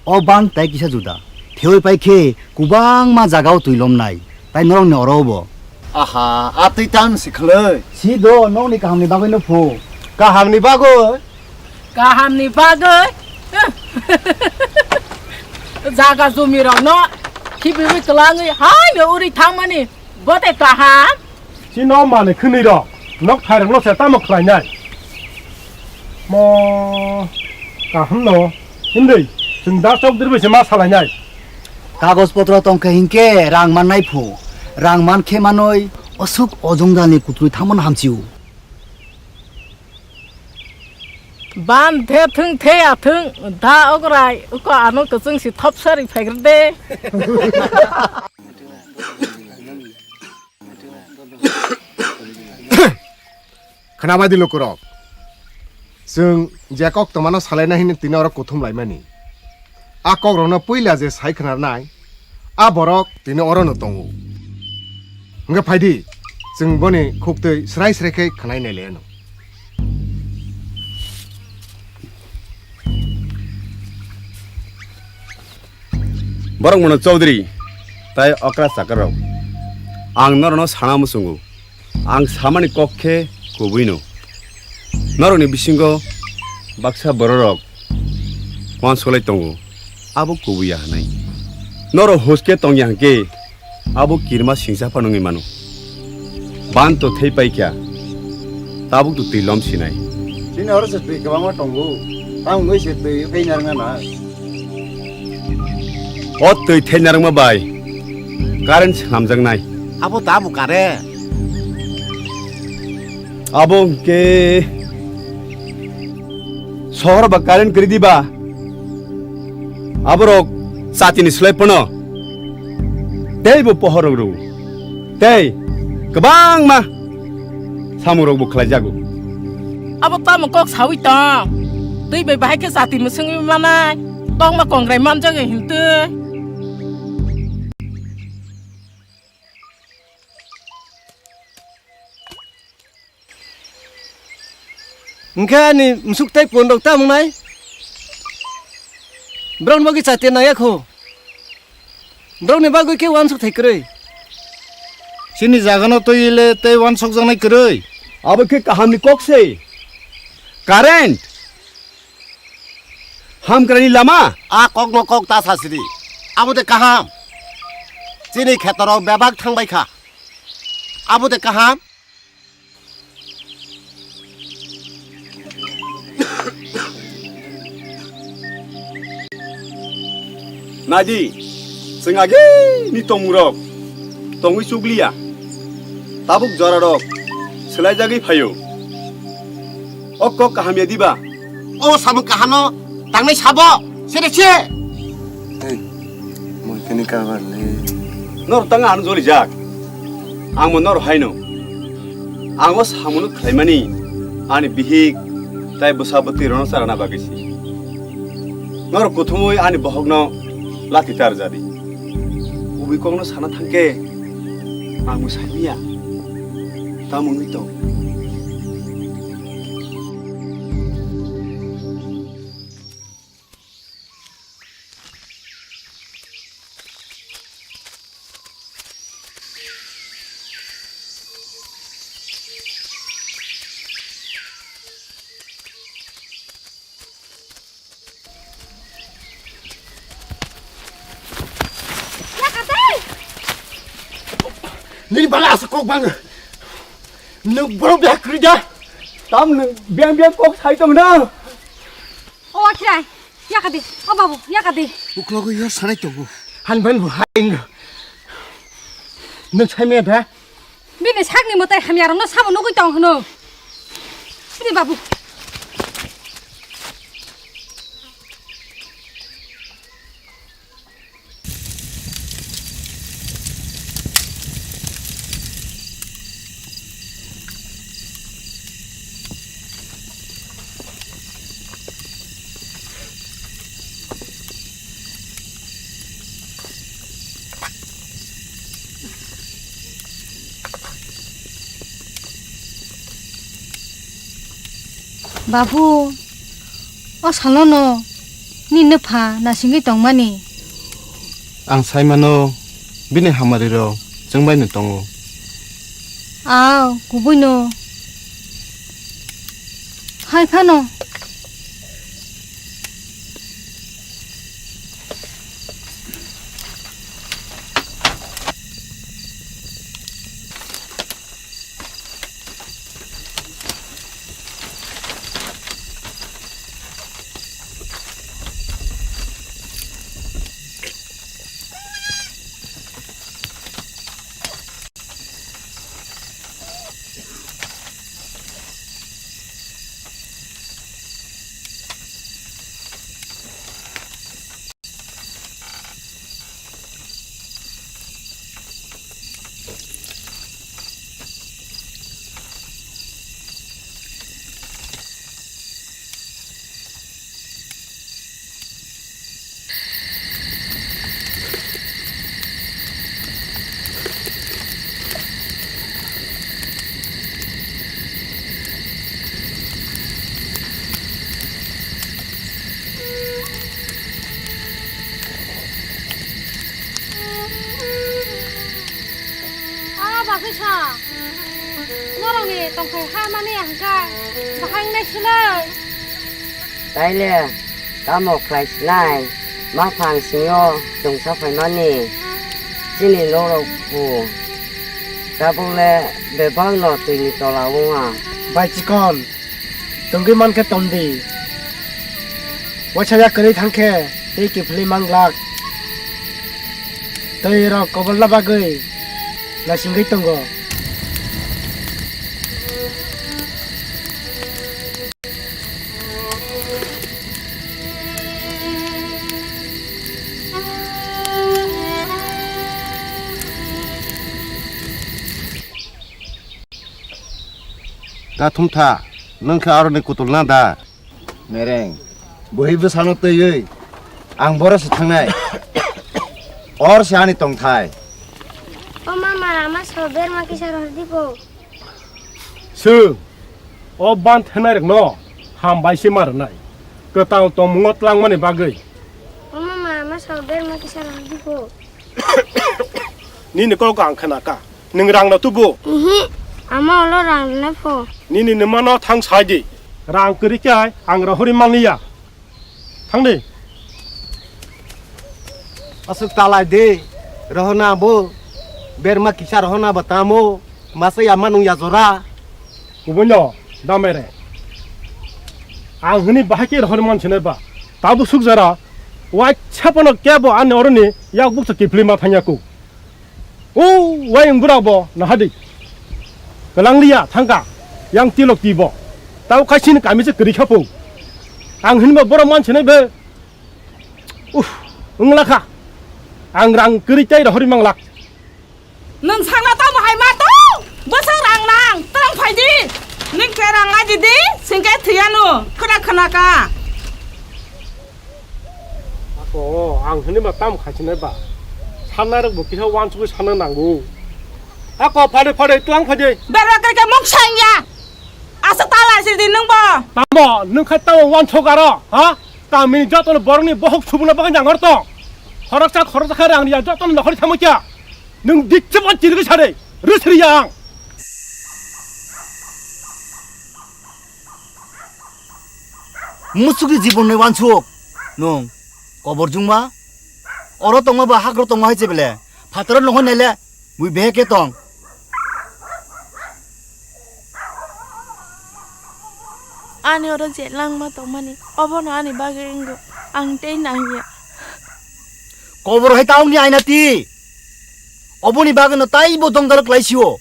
O ban tai kisa juda. Theoi pai khe kwbangma jagao twi lomnai. Tai norokni oro bo. Aha, a twi tam si khlai. Si do, nokni kahamni bagwi no phu. Kahamni bagwi? Kahamni bagwi? Jaga jumi rokno khibiwi kwlangwi haino uri thangmani. Bote kaham? Chino mani khwnwi rok, nok thairok no se tamo khlainai. Mo kaham no, hindui, chwng da chok dirbai se ma salainai. Kagoj potro tongkhe hinkhe rang mannai phu, rang mankhe manoi osuk ojongdalni kutrwi thamon hamchiu. Ban the thung the athung da ograi uko ano kwchwng si thop sari phaigrde. Khnabai di lukurok. Chwng je kok tongmano salaina hini tini oro kuthum laimani. A kokrokno puila je sai khnarnai, a borok tini orono tongo. Hwnkhe phaidi, chwng boni khuktwi srai srai khe khnai nai laiano. Borok mano Chaudhary tai okra chakarrok. Ang norokno sana muchungo. Ang samani kok khe kubuino. Norokni bisingo baksa bororok uansuklai tongo, abo kubuya hwnwi. Norok huske tongya hwnkhe abo kirima singsa phano wngwi mano. Ban to thei paikha, tabuk to twi lom sinai. Chini oro se twi kwbangma tongo, tamo wngwi se twi thei narwkna nai. O twi thei narwkma bai current swnamjaknai. Abo tamo current? Abo hwnkhe sohor ba current kwrwi diba? Aborok chatini slai phano teibo pohor rok rw tei kwbangma samung rok bo khlai jago. Abo tamo kok sawi tong? Twi bai bahai khe chati mwswngwi manai, tongma kongrai manjak hintwi. Hwnkhe ani musuk tei pon rok tamo wngnai? Borokni bagwi chati nangya kho. Borokni bagwi khe uansuk thai kwrwi. Chini jagano twi le tei uansukjaknai kwrwi. Abo khe kahamni kok se. Current. Hamkraini lama. A kokno kok ta sasidi. Abo de kaham. Chini khetorok bebak thangbai kha. Abo de kaham. Naidi, chwng agini tongmungrok tongwi chukliya, tabuk jorarok swlaijagwi phaio. O kok kaham ya diba? O samung kahano tangnai sabo, sere se. Hey, moi kani kabar le. Nor tanga ano jolijak. Ang mo nor haino. Ang o samuno khlaimani ani bihik tai bwsa bwtwi rono charana bagwi si. Nor kuthumui ani bohokno lati tar jadi. Kubui kokno sana thangke ang mo saimiya. Tamo wngwi tong. Nini bala asa kok bang. Nwng borok biya kwrwi da? Tam nwng biyang biyang kok sai tong na? O Akhirai, yaka di. O babu, yaka di. Uklogo yo sanai tongo. Han ban bu hai. Nwng sai me da? Bini sakni mwtai hamyarokno sabo nugwi tong hwno. Bini babu. Babu, o salono nini pha nasingwi tongmani. Ang sai mano, bini hamari rok chwng bai no tongo. Aw, kubui no. Hai phano. Ah, bagwi sa. Norokni tongthai ha mani hwnkha bahai wngnai swlai. Taile tamo khlai sinai, maphang singyo chwngsa phaimani chini norok bo tabukle bebakno twini tola wngya. Bai chikon, tongwi mankhe tomdi. Waisa yak kwrwi thangkhe tei kiphilwi manglak. Tei rok kobolna bagwi naisingwi tongo. Ta thumtha, nwng khe aroni kutulna da? Mereng, bwhwi bwsano twiwi ang boro se thangnai. Or se ani tongthai. O mama, ama sabo berma kisa rohordi bo. Swng, o ban thenai rokno hambai se ma rwnai. Kwtal tongmungo tlangmani bagwi. O mama, ama sabo berma kisa rohordi bo. Nini kok ang khna kha. Nwng rang no tubu? Ihi, ama ulo rang rwnai pho. Nini nwmano thang sai di. Rang kwrwi khe ang rohorwi manliya. Thang di. Aswk talai di. Rohorna bo. Berma kisa rohorna bo tamo. Masa ya manung ya jora. Kubuino, damere. Ang hini bahai khe rohorwi mansinai ba. Tabu suk jora. Waisa phano kebo ani oroni yak bukcha kiphilwi ma thangya ku. O, wayung bura bo, nahadi. Kalang liya, thangka. Yang tilok tibo. Tau kaisini kami se kwrwi kha pho. Ang hinba boro mansinai be. Uff, wngla kha. Ang rang kwrwi tei rohorwi manglak. Nwng sakna tamo hai ma tong? Bwswk rang nang, twlang phai di. Nwng khe rang nai di di, singkhe thwiya no. Khna khna ka. Ako, ang hwnwi ma tamo khaisinai ba? Sannairok bo kisa uansugwi sanna nango. Ako, phade phade, twlang phade. Berma kwrwi khe mung sang ya. Aswk ta lai sidi nwng bo. Tamo, nwng khai tamo uansuk aro, ha? Kamini jotono borokni bohok subuna bagwi nangor tong. Khoroksa khoroksa khe rang riya jotono nokhorni thamo kya? Nwng dikche bo chirigwi sade, rwsri ya ang. Musukni jibon nai uansuk. Nwng kobor jungma? Oro tongma ba hakro tongma hai chebele. Phataro nohoi naile, mui beheke tong. Ani oro je langma tongmani, obono ani bagwi wngkha. Ang tei nangya. Kobor hai ta wngni aina ti. Oboni bagwino taibo dongdalo klaisio.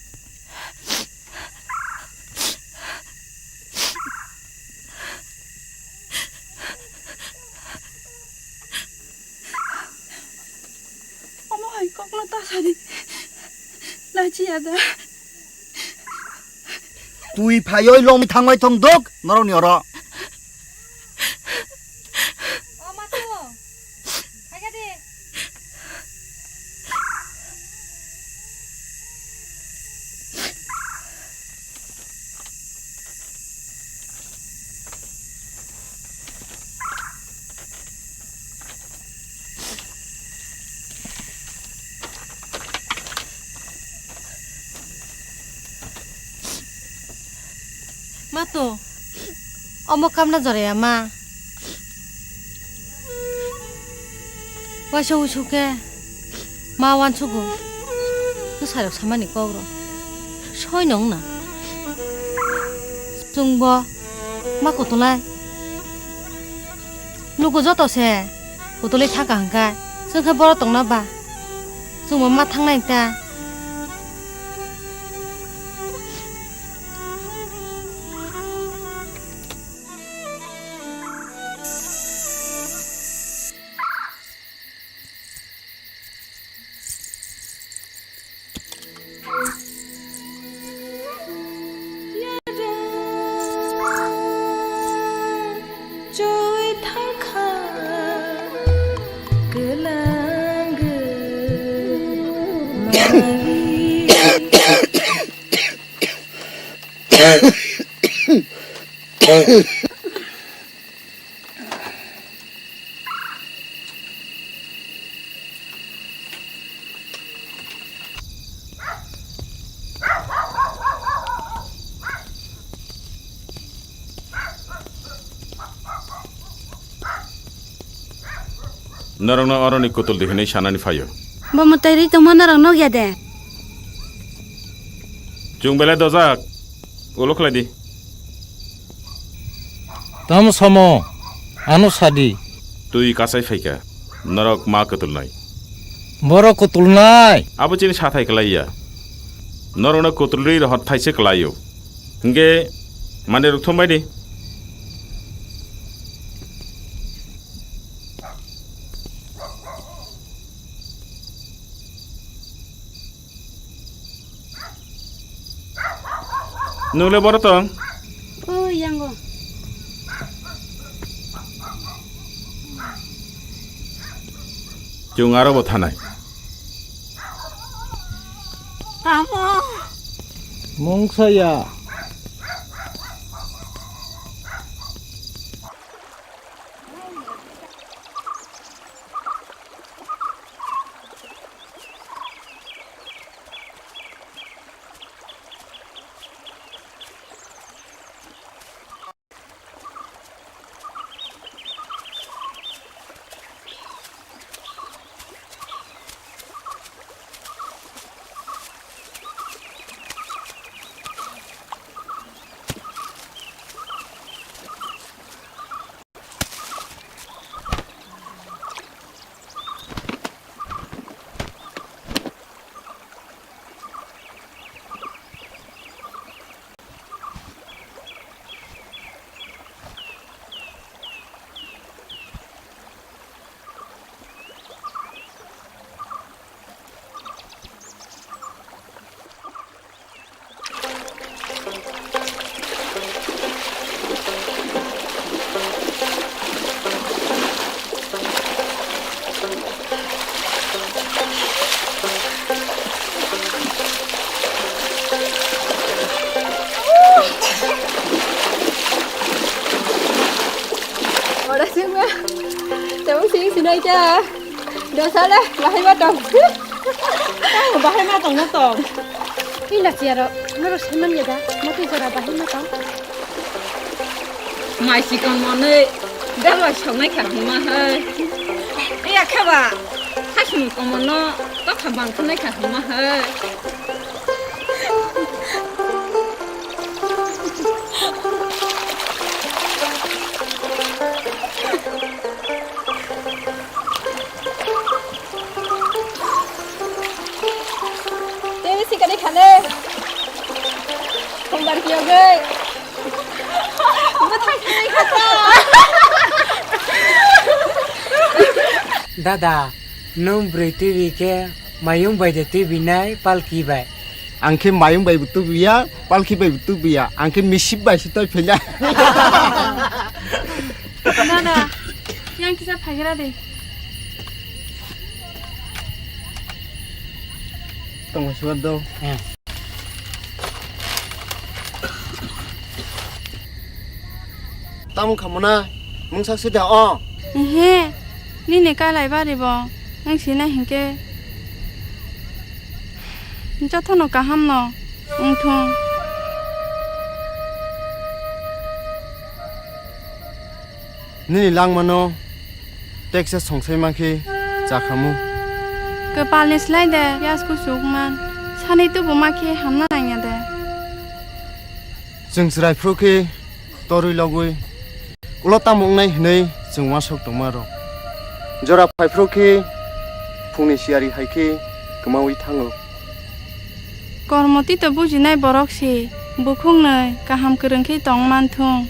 Ano ta sadi. Lachi ada. Twi phaioi lom thangbai thong dok norokni oro. Ma to, omo kamna joraya ma. Waisa uisu khe ma uansugo. Bwsarok samani kokrok soi nong na. Chwngbo ma kutulai. Luku joto se kutulwi thangkha hwnkhe chwng khe borok tongna ba? Chwngbo ma thangnai ta. Norokno oroni kutul di hwnwi sanani phaio. Bo mwtai rwi tongma norok nukya de? Chwng belai dojak, ulo khlai di. Tamo samo, ano sadi. Twi kasai phaikha, norok ma kutulnai. Borok kutulnai. Abo chini sathai kwlaiya. Norokno kutulrwi rohor thaise kwlaio. Hwnkhe mandirok thumbai di. Nwng le boro tong? O, yango. Chwng aro bo thanai. Tamo. Mungsa ya. Ora sima, tamo sing sinai ta. Dosa le, bahai ma tong. Tamo bahai ma tong na tong. Ila siaro, noro seman ya da, mati jora bahai ma tong. Mai sikon monoi, belai songnai kha huma hai. Iya khe ba, khasum komono, tokha bang khwnai kha huma hai. Tei sikani khane. Khumbar kiyogwi. Bwthai khanai khata. Dada, nwng bwrwi twiwi khe Mayung bai de twi binai palki bai. Ang khe mayung bai bo tubuya, palki bai bo tubuya. Ang khe misip bai se toi phaila. Dada, yang kisa phagira de. Tongma suwat do. Eh. Tamo khamuna mungsa sida o. Ehe, nini kalai bari bo wng sina hinkhe jotono kaham no wngthung. Nini langmano teksa songsai mankhe chakhamu. Kwpalni slai de yasku sukman, sani tubu makhe hamna nangya de. Chwng chwrai phuru khe torwi logwi ulo tamo wngnai hwnwi chwng uansuk tongma rw. Jora phai phuru khe phungni siyari hai khe kwmawi thango. Kormo tito bujinai borok se bukhuknwi kaham kwrwng khe tong manthung.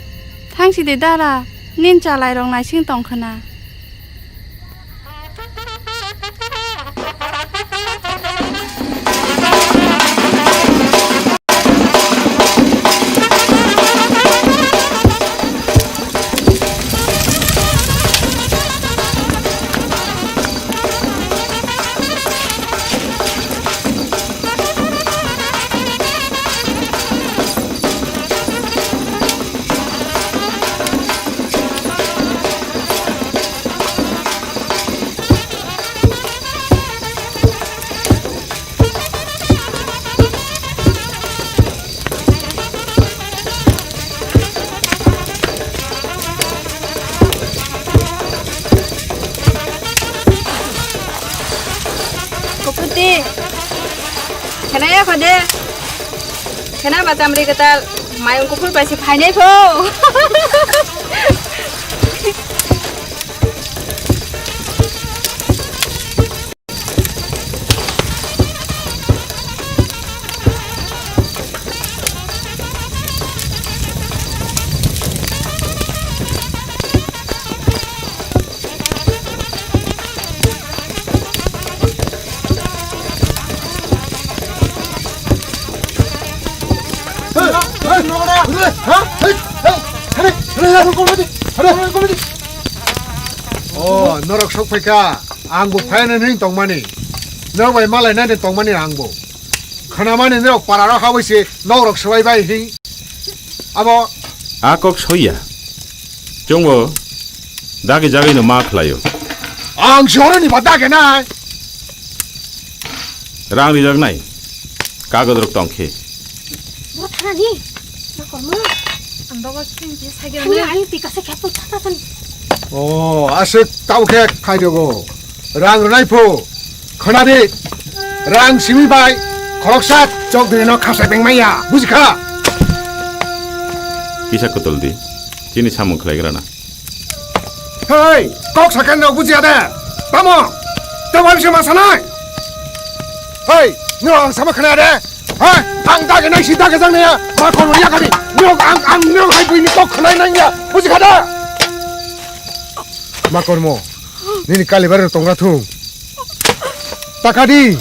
Thangsidi dara, nin chalairok naising tong khwna. Kukuti. Khena ya khode. Khena ba chamri kwtal. Mayung kuphur bai se phainai pho. O, norok sok phaikha, ang bo phainani tongmani. Norok bai malainani tongmani ang bo. Khwnamani norok pararo habwi se norok swbai bai hing. Abo. A kok soya. Chwngbo dagi jagino ma khlaio. Ang si horoni ba dagi nai. Rang rijak nai. Kagoj rok tong khe. Bo thanani. Ma kormo. Ang dogo sing je sagi. Ani ani tika se khepu thata thani. O, aswk tamo khe khai dogo. Rang rwnai phu. Khwnadi, rang simi bai khoroksa chokdrino khasai beng maya, bujikha? Kisa kutuldi, chini samung khlaigrana. Hei, kok sakha no bujiya de? Tamo? Tamo bisa masanai? Hei, no ang sama khna de? Hei, ang dagi nai si dagi jang ne ya, ma kono ya kadi. No ang, ang no hai buini kok khnai nang ya, bujikha da? Ma kormo, nini kalibar tongra thung. Takadi.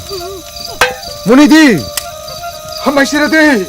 Munidi. Hambai siradi.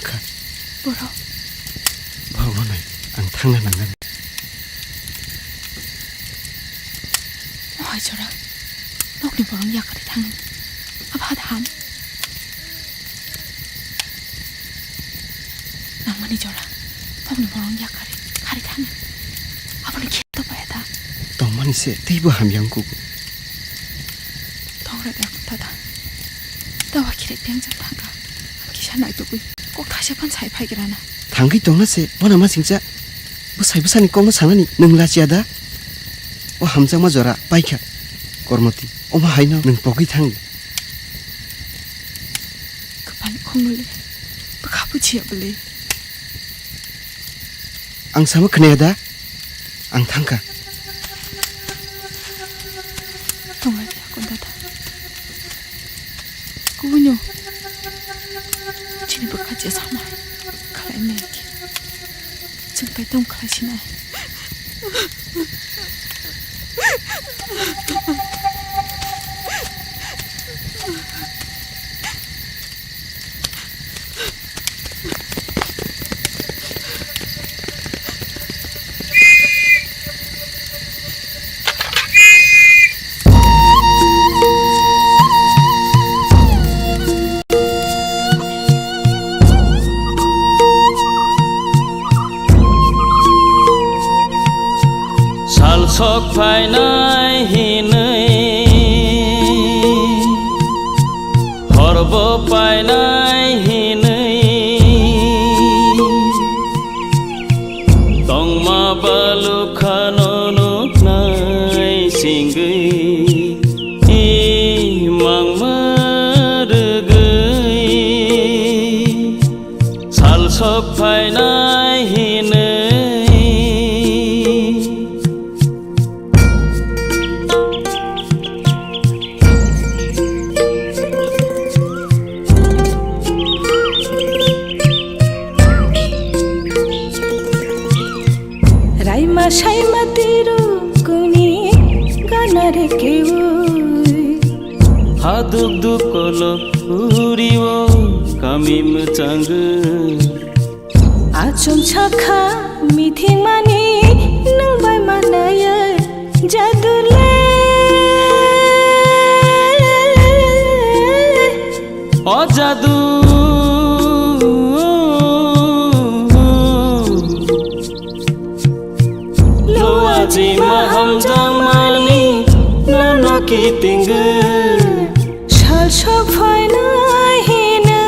Kha. Borok. Borokno nai, ang thangna nangani. Mohai jora. Nokni borok yakarwi thangni. Abo hada ham. Nangmani jora. Nokni borok yakarwi, kharwi thangni. Abono khe to paya da. Tongmani se teibo hamya wngkugo. Tongra da, dada. Dawa khirek biyang jang thangkha. Ang kisa naitugwi kok thaisa phan sai phaigrana. Thangwi tongna se, bona ma singcha. Bwsai bwsani kokno sanani nwng lachiya da? O hamjakma jora paikha. Kormoti, omo haino nwng pogwi thangdi. Kwpal khongno le, bwkha bujiya bwle. Ang sama khwnaya da? Ang thangkha. Tonglai di hakon dada. Kubunyo. Chini bwkha je sama. Khalai nai ki. Chwng pai tong khalai sinai. Sal sok phainai hinwi, horbo painai hinwi, tongma balukhano nuknai singwi, i mangma rwgwi. Sal sok phainai hinwi. Raima saima tiru kuni ganare keui. Haduk duk kolo uriwo kami mwchangwi. Achum sakha mithimani nwng bai manaya jadu le. O jadu. Lo aji maham jangmani nono kitingwi. Sal sok phainai hinwi.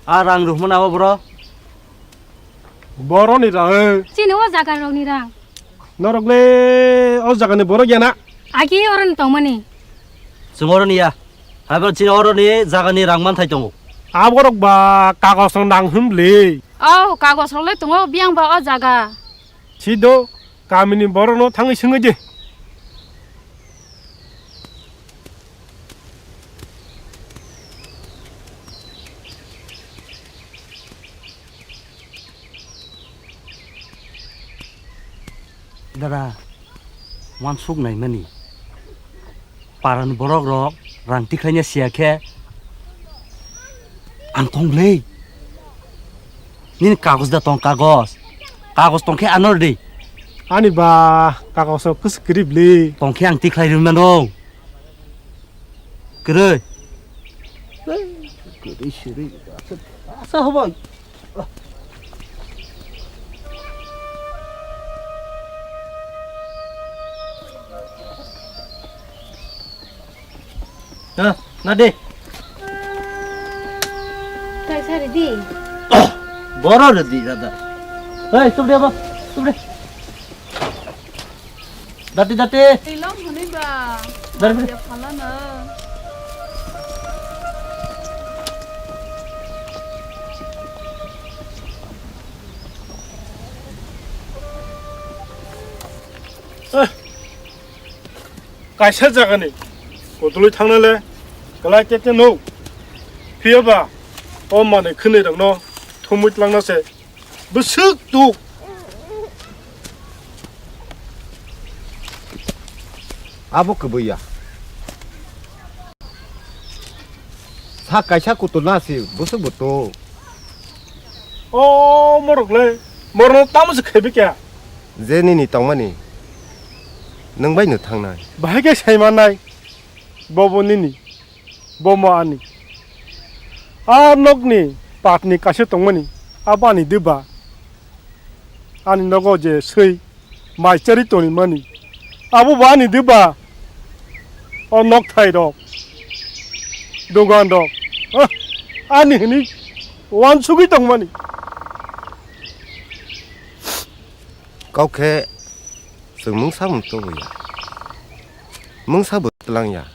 A rang rwhmani abo boro? Boroni rang. Chini o jaga rokni rang. Norok le o jagani borok ya na? Agi oroni tongmani. Chwng oroni ya. Haibo chini oroni jagani rang manthai tongo. Aborok ba kagos rok nang hwnli. O kagos rok le tongo biyang ba o jaga. Sido kamini borokno thangwi swngwi di. Dada, wansuk naimani. Parani borok rok rang tikhlaina siya khe ang tong bwlwi. Nini kagoj da tong kagoj. Kagoj tong khe ano rwdi. Ani ba kagoj rok kwswk kwrwi bwlwi. Tong khe ang tikhlai rwmano. Kwrwi. Kwrwi siri. Asa hobai. Na, na de. Kaisa ridi. Boro ridi, dada. Hei, stop de, abo. Stop de. Dati, dati. Tilom hwnwi ba. Dari, dari. Ya phalano. Eh. Kaisa jagani kotolwi thangnale kwlai tete no. Phiya ba o manwi khwnwi rokno thumwi tlangna se. Bwswk tuk. Abo kwbwi ya. Sa kaisa kutul na si bwswk bo tuk. O morok le, morok tamo se khebi kya? Je nini tongmani nwng bai no thangnai. Bahai khe sai mannai. Bobo nini. Bomo ani. A nokni patni kaisa tongmani, abo ani diba. Ani nogo je swi mai chari tongmani, abo bo ani diba. O nokthai rok, dogan rok, ah, ani hini wansugwi tongmani. Kok khe chwng mungsa mung tongwi ya. Mungsa bo tlang ya.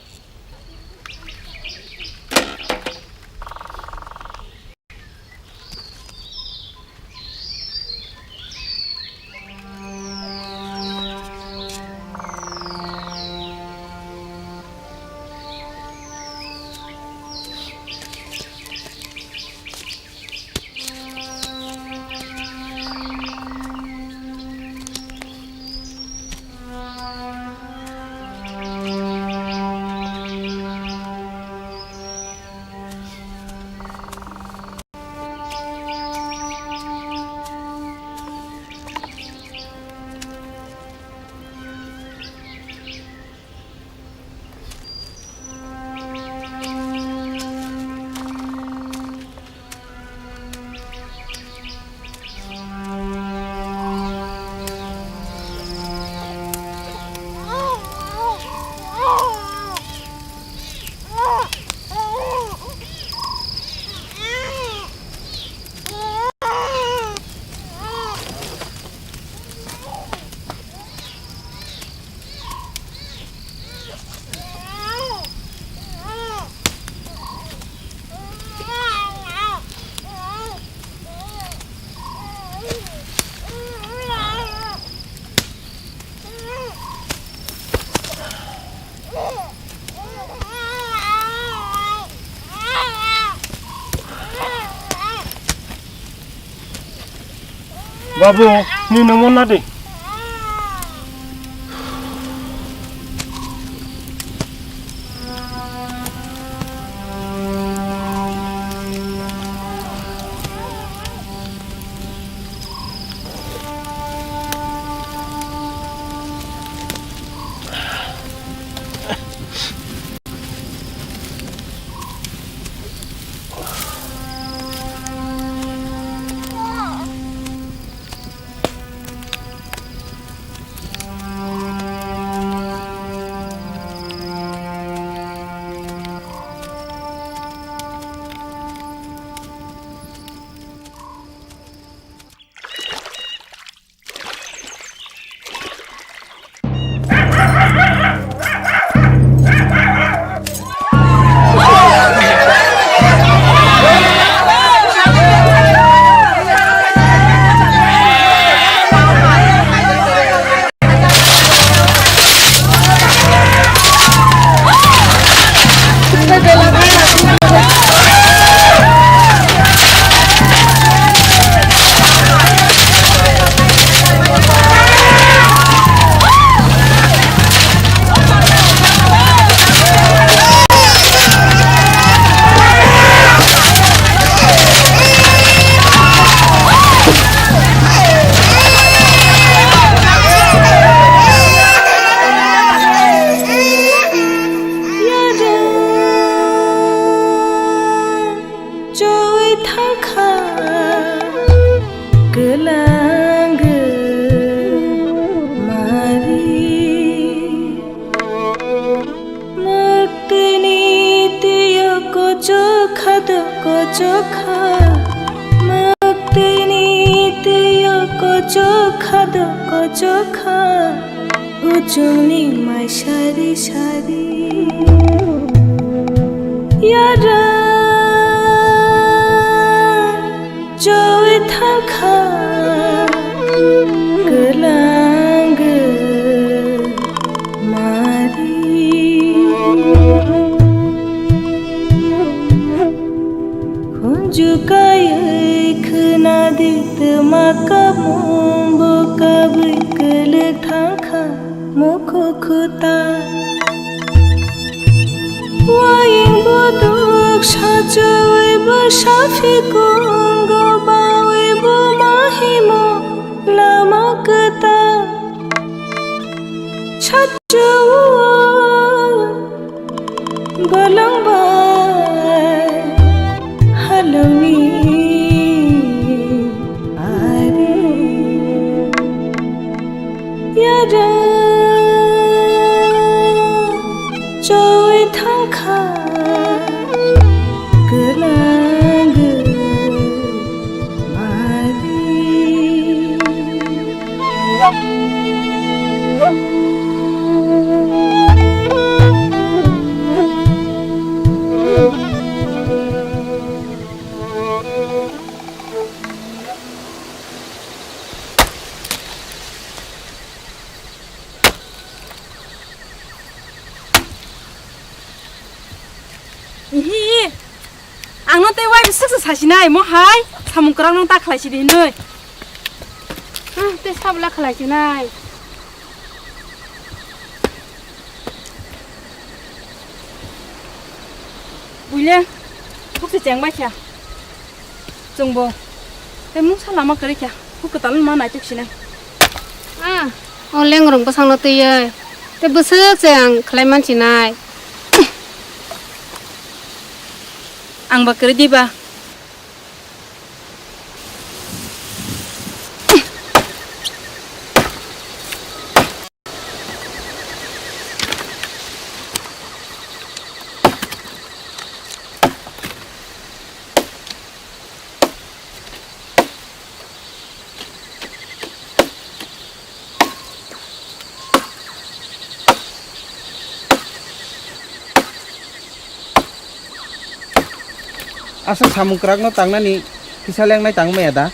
Babu, ni nomo na de. Toko chokha uchungni mai sari sari. Yara choi thangkha kwlang mari. Khunju kaiwi khwnadi twma kamung bo kabwi kwlwk thangkha mukhu khuta. Waying buduk sachuwi bo safi kungo bawi bo mahimo lama kwta. Sachuwi Bolong bai halongni ari yara choi thangkha kwlang mari. Ihi, ang no tei wai bisik se sasinai, mo hai, samung kwrak no ta khlai sidi hinoi. Ah, tei sabla khlai sinai. Buile, thuk se cheng bai kha. Chwngbo tei mungsa lama kwrwi kha, huk kwtal ma naituk sinai. Ah, o lengrong bwsangno twiwi tei bwswk se ang khlai man sinai. Ang ba kwrwi diba? Aswk samung kwrakno tangnani kisa lengnai tang maya da?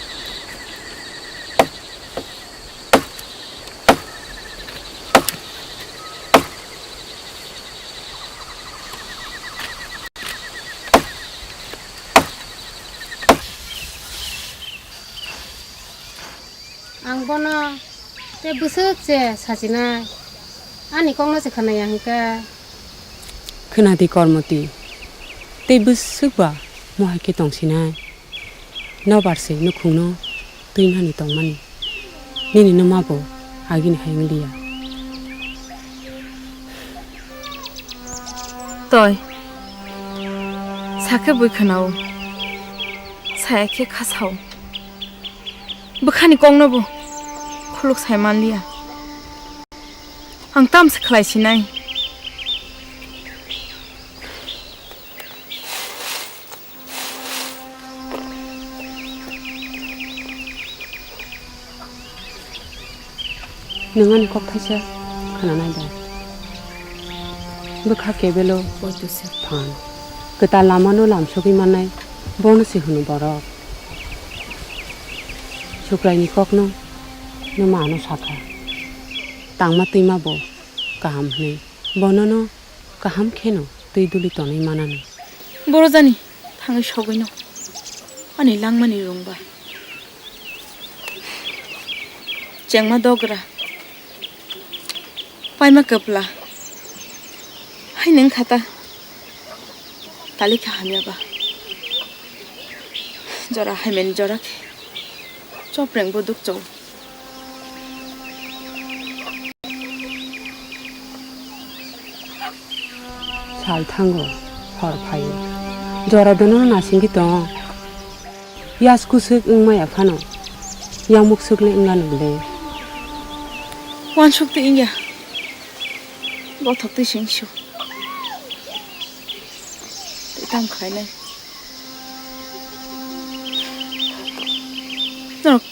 Ang bono tei bwswk se sachinai, ani kokno se khwnaya hwnkhe. Khwnadi Kormoti, tei bwswk ba mohai khe tongsinai? Nobar se nukhungno twimani tongmani, nini nwma bo agini hai wng liya. Toi, sakhe bui khwnao, saya khe khasao. Bwkhani kokno bo khuluk sai manliya. Ang tamse khlai sinai. Nwng ani kok thaisa khwnanai da? Bwkha kebelo phan. Kwtal lamano lamsogwi mannai, bono se hwno borok. Sukraini kokno nwma ano sakha. Tangma twima bo kaham hwnwi. Bonono kaham kheno twi duli tonwi manano. Borojani thangwi sogwino ani langmani rwngba. Chengma dogra, paima kwpla, hai nwng khata, tali kha hamya ba. Jora haimen jora khe chopreng bo dukchao. Sal thango, hor phaio. Jora dono nasingwi tongo. Yas kusuk wngmaya phano, yamuk sukle wngano bwle. Wansuk twi wngya, bothok twi singsu. Tei tamo khlainai. Norok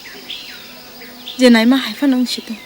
Je naima hai phano wng si tong.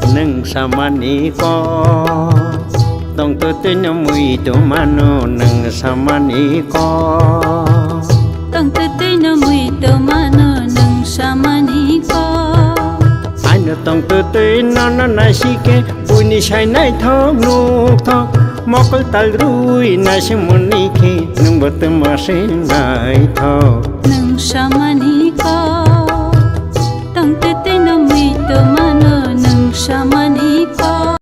Nwng samani kok, tongtwtwi no mui tongmano nwng samani kok. Tongtwtwi no mui tongmano nwng samani kok. Ano tongtwtwi nono naisike, buini sai naithok nukthok, mokol tal rwi naisimani khe, nwngbo twma se naithok. Nwng samani kok. Tongtwtwi no mui tongmano nwng samani kok.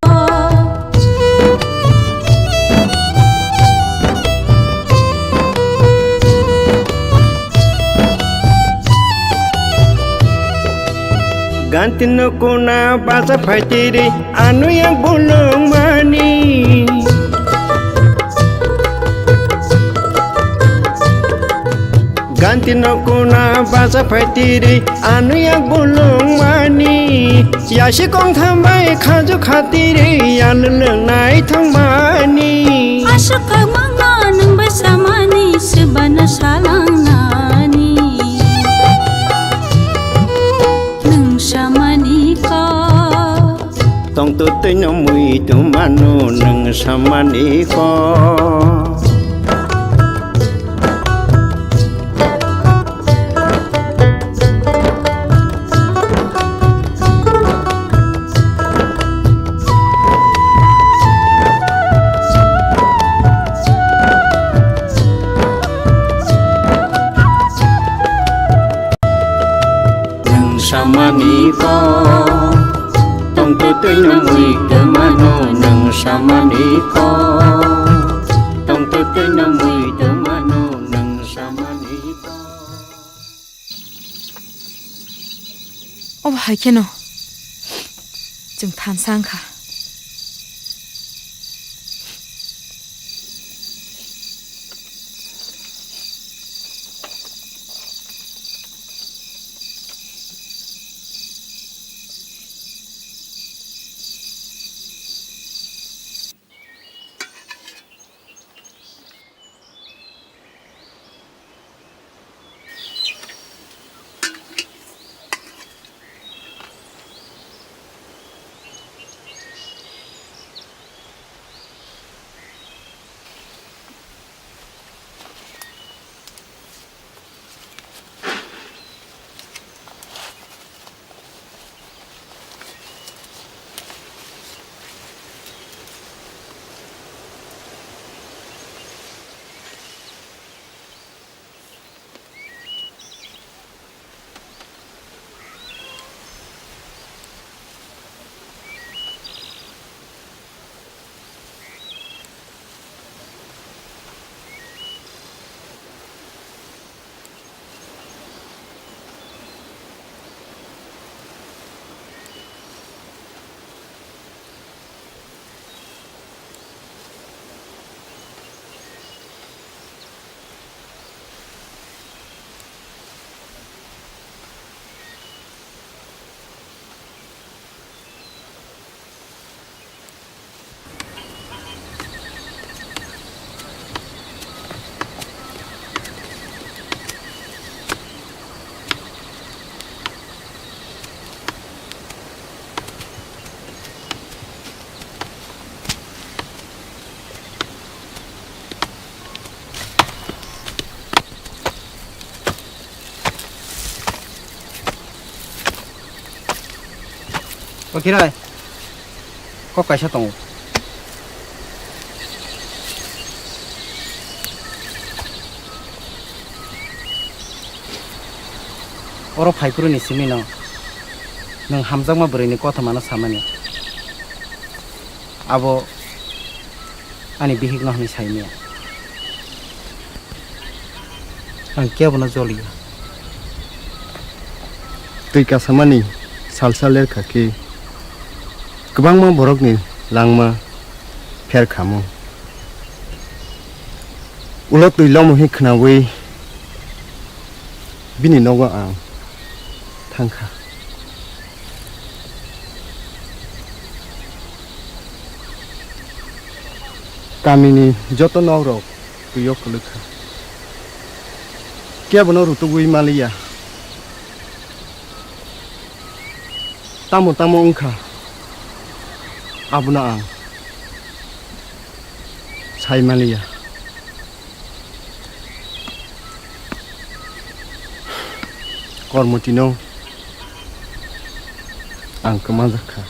Ganti no kuna basa phaitiri. Ano yak bolong mani. Ganti no kuna basa phaitiri, ano yak bolong mani. Yasi kong thambai khajo khatiri, ano lwngnai thangmani. Aswk kok mangno nwng bai samani, swbano salangnani. Nwng samani kok. Tongtwtwi no mui tongmano nwng samani kok. Nwng samani kok, tongtwtwi no mui tongmano nwng samani kok, tongtwtwi no mui tongmano nwng samani kok. Obo hai kheno chwng thansa wngkha. O Kirai, kok kaisa tongo. Oro phai phuru ni simi no. Nwng hamjakma bwrwini kothomano samani, abo ani bihikno hwnwi saimanya. Ang kebono joliya. Twi kasamani salsa lerkha khe kwbangma borokni langma pher khamu. Ulo twi lomo hi khnaui bini nogo ang thangkha. Kamini joto nokrok twio kwlwkha. Kebono rutugwi maliya. Tamo tamo wngkha, abono ang sai maliya. Kormotino ang kwmajak kha.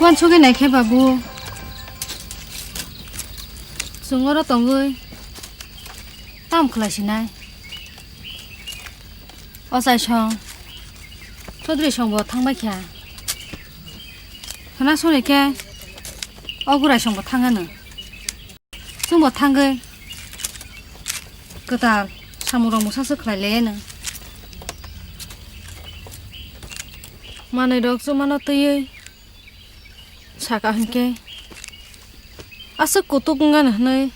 Uansugwi naikhe babu, chwng oro tongwi tamo khlai sinai? O chaisong Chaudhary songbo thangbai kha. Khwna songni khe o gurai songbo thangano. Chwngbo thangwi kwtal samungrok mwsaswk khlai laianw. Manwirok chumano twiwi saka hinkhe aswk kutuk wngano hwnwi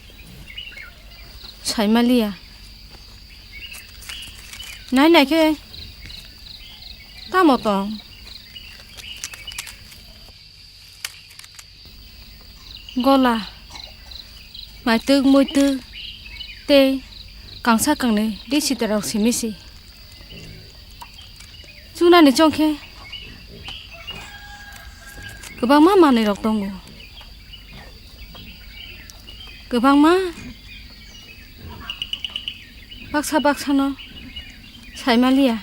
saimaliya. Nai naikhe tamo tong? Gola, maitwk, muitwk tei kangsa kangnwi ri sitarok simi si. Chunani chongkhe kwbangma manwirok tongo. Kwbangma baksa baksano saimaliya.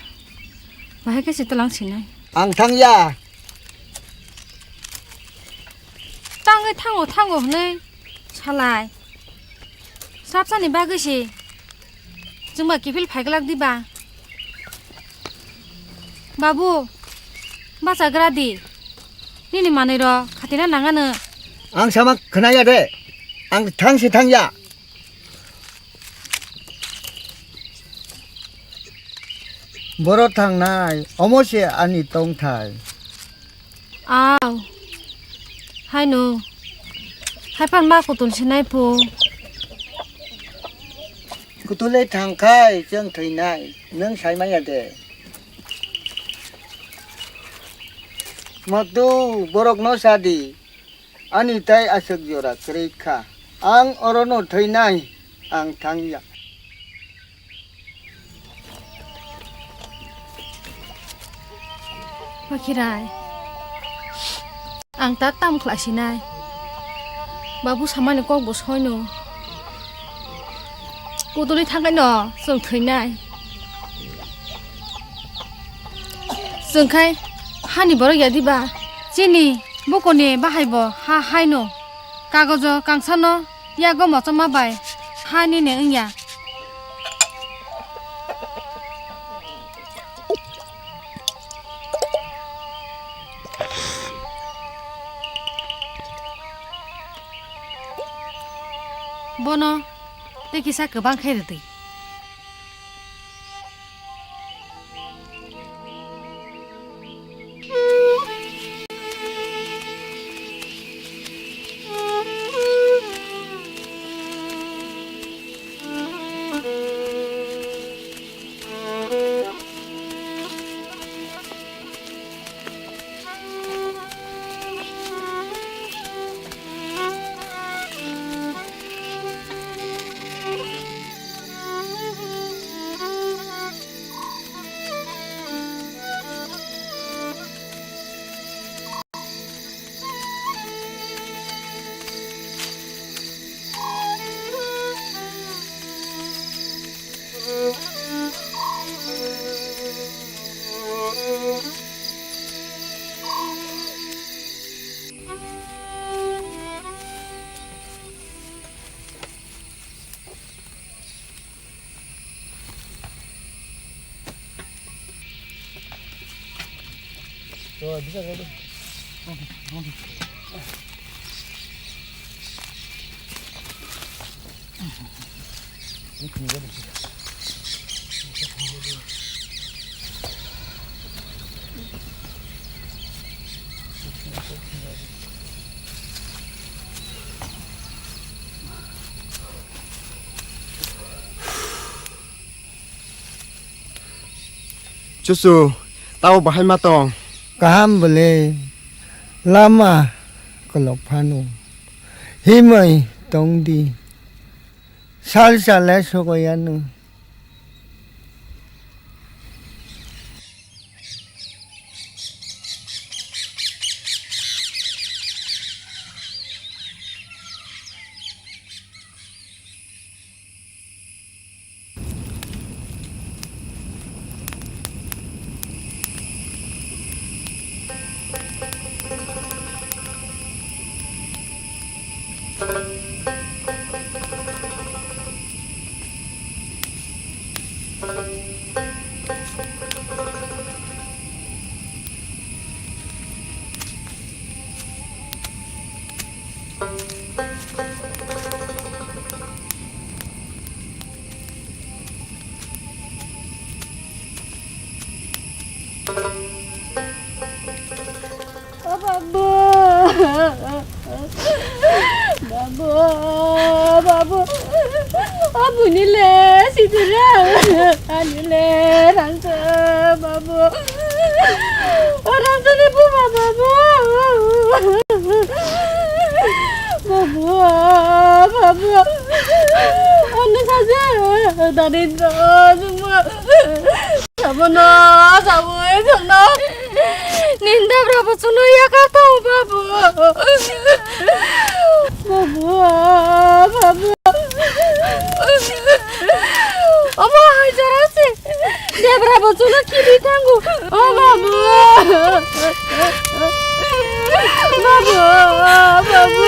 Bahai khe se twlang sinai. Ang thangya. Tangwi thango thango hwnwi salai. Swrapsani bagwi se chwngba kiphil phaiglak diba? Babu, bachagra di. Nini manwirok khatina nangano. Ang sama khwnaya de. Ang thang se thangya. Boro thangnai, omo se ani tongthai. Aw, haino, haiphar ma kutul sinai phu. Kutulwi thangkhai chwng thwinai, nwng saimanya de? Matu, borokno sadi. Ani tai aswk jora kwrwi kha. Ang orono thwinai, ang thangya. Khirai, ang ta tam khlai sinai. Babu samani kok bo soino. Kuduli thangkaino chwng thwinai. Chwng khai hani borok ya diba? Chini bukoni bahai bo ha haino. Kagojo kangsano yago mochoma bai ha nini wngya. Bono tei kisa kwbang khe rwdi. Chuchu, tabo bahai ma tong? Kaham bole, lama kolok phano. Himoi tongdi. Sal sale sokoyanu. O babu. Babu, babu. O bunile sidira. Anile rangsa babu. O rangsa ni buma babu. Babu, babu. Anu saja dari do semua. Sabono, sabo, sabono. Ninda berapa sunu ya kata babu. Babu, babu. Omo hai jora se. Debra bo sunu kiri thangu. O babu. Babu, babu.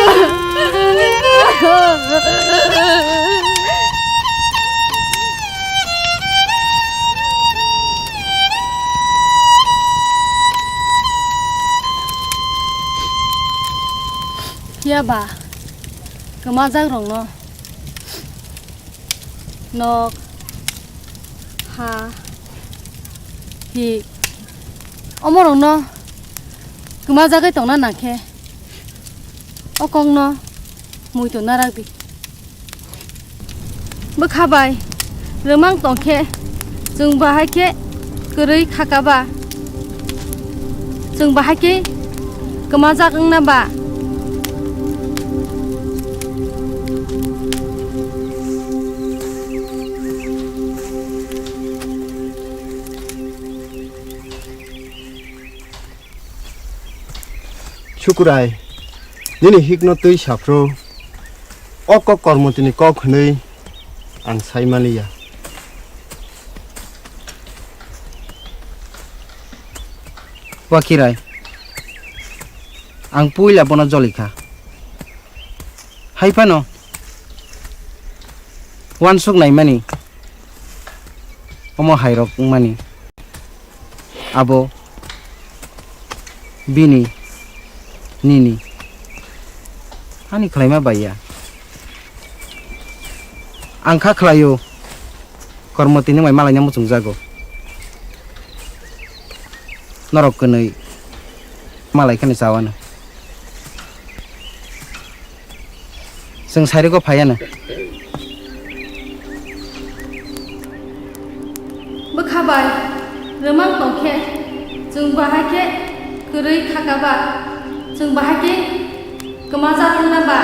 Phiya ba, kwmajak rokno nok, ha, hi, omorokno kwmajagwi tongna nangkhe, o kokno muitu narakdi. Bwkha bai rwmang tongkhe, chwng bahai khe kwrwi khaka ba, chwng bahai khe kwmajak wngna ba. Chukurai, nini hikno twi saphru, o kok Kormotini kok hwnwi ang sai maliya. Wakirai, ang puila bono jolikha. Hai phano uansuk naimani omo hairok wngmani abo bini, nini, ani khlaima bai ya. Ang kha khlaio, Kormotini bai malaina muchungjago. Norok kwnwi malai kheno chawano. Chwng sairwgo phaiya no. Bwkha bai rwmang tong khe, chwng bahai khe kwrwi kha kha ba, chwng bahai khe kwmajak wngna ba.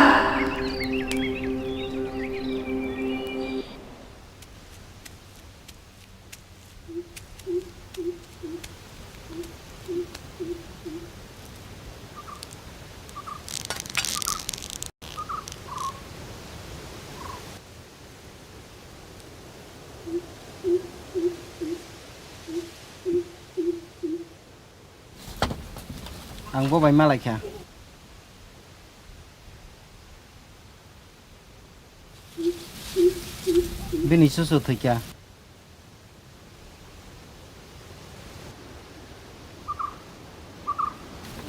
Ang bo bai malaikha. Bini chuchu thwikha.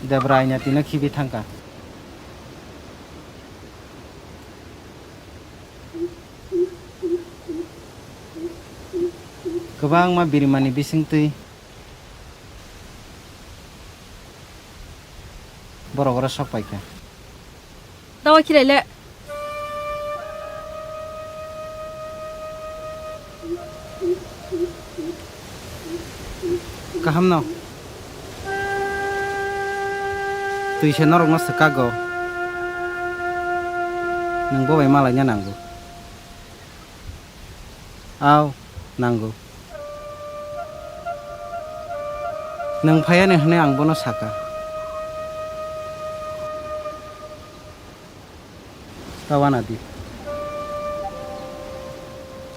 Debra aina tino khibi thangkha. Kwbangma birimani bisingtwi borok oro sok paikha. Dawa khilai le. Kaham no. Twi se norok no swkak go. Nwng bo bai malaina nango. Aw, nango. Nwng phaiya ni hwnwi ang bono saka. Ta wana di.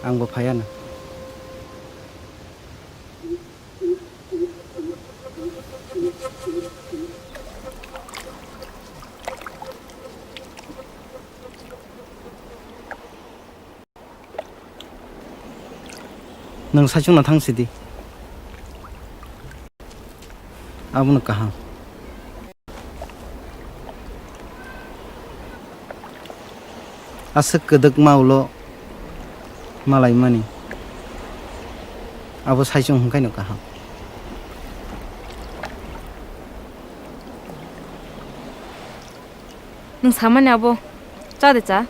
Ang bo phaiya na. Nwng saichung no thang sidi. Abono kaham. Aswk kwdwkma ulo malaimani. Abo saichung hwnkhai no kaham. Nwng samani abo cha de cha.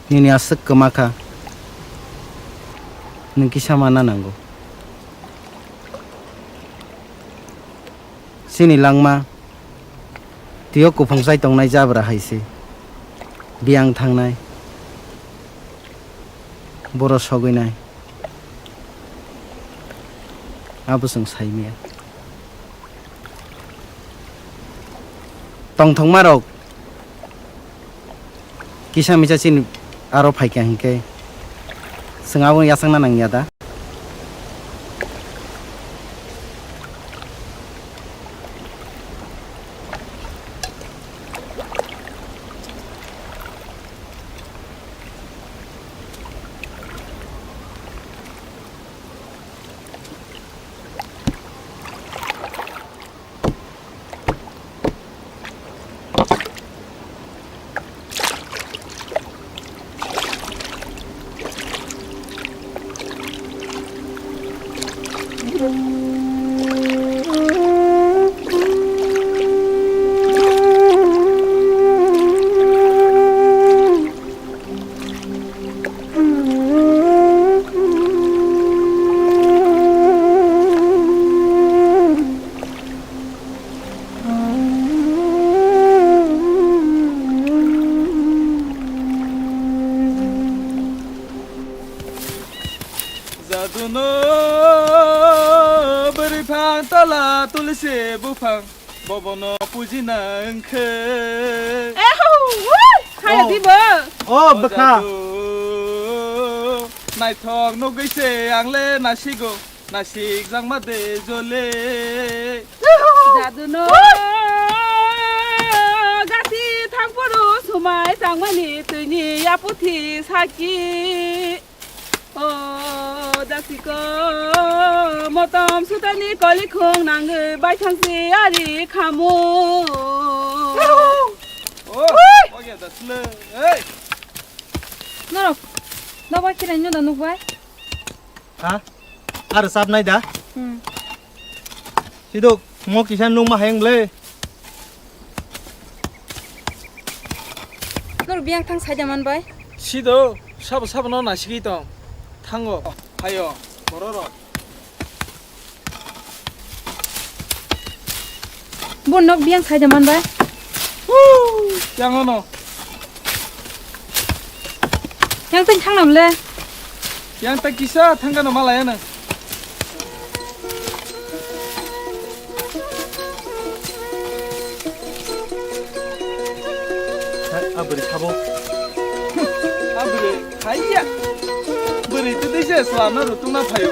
Nini aswk kwma kha. Nwng kisa mana nango. Chini langma twiyo kuphung chai tongnai jabra hai se. Biyang thangnai. Boro sogwi nai. Abo chwng sai maya. Tongthokma rok kisa misa chini aro phaikha hinkhe chwng abono yachakna nangya da? Lese buphang bobono pujina wngkhe. Ehu, wui, kaya Oh. dibo. Oh, O bwkha. Jadu, naithok nugwi se ang le nasigo, nasikjakma de jole. Jadu no gati thangphuru sumai tangmani twini yaputhi saki. O dasiko motom sutani kolikhung nangwi baithangsi ari khamu. Oh, oke, dasle. Hey. Norok, nobai kirai no da nukbai? Ha? Aro sap nai da? Hmm. Sidok, mo kisa nung ma hayang ble. Nor biyang thang saida man bai. Sido, sabo sabo no nasigwi tong. Thango. Hayo, bororo. Bo nok biyang saida man bai. Yang ono. Yang teng thang nam le. Yang tak kisa thangkano malaya na. Hai, abri sabo. Abri, haiya. Bri tu dise selama rutung na thayo.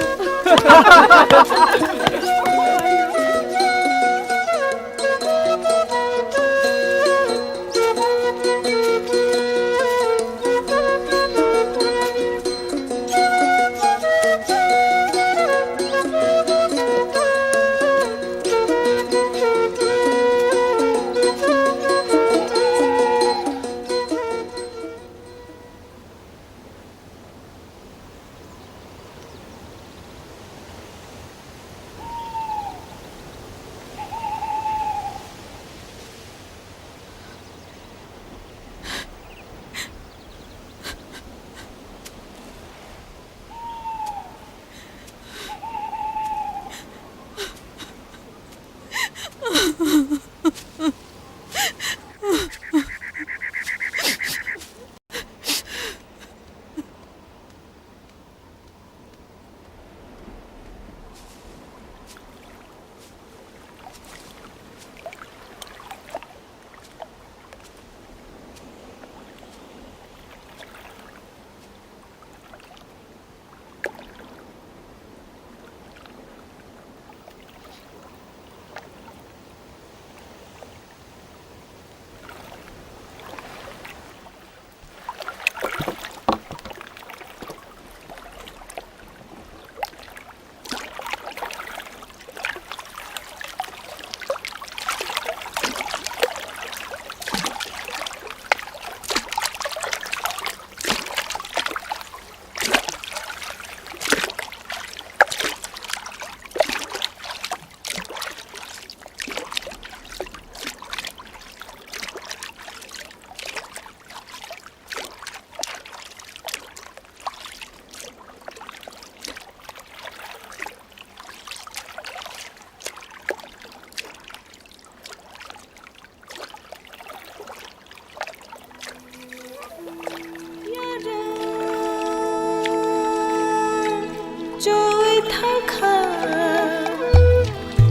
Choi thangkha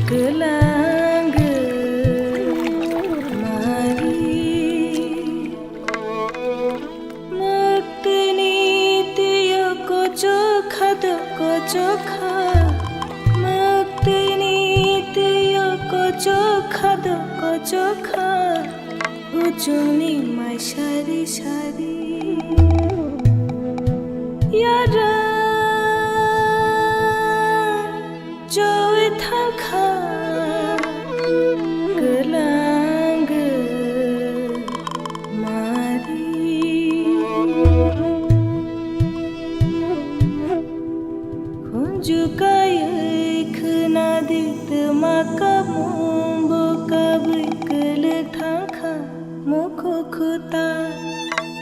kwlangwi mari. Mwktwini twiyo kochokha do kochokha, mwktwini twiyo kochokha do kochokha, kuchukni mai sari sari. Yara choi thangkha kwlangwi mari. Khunju kaiwi khwnadi twma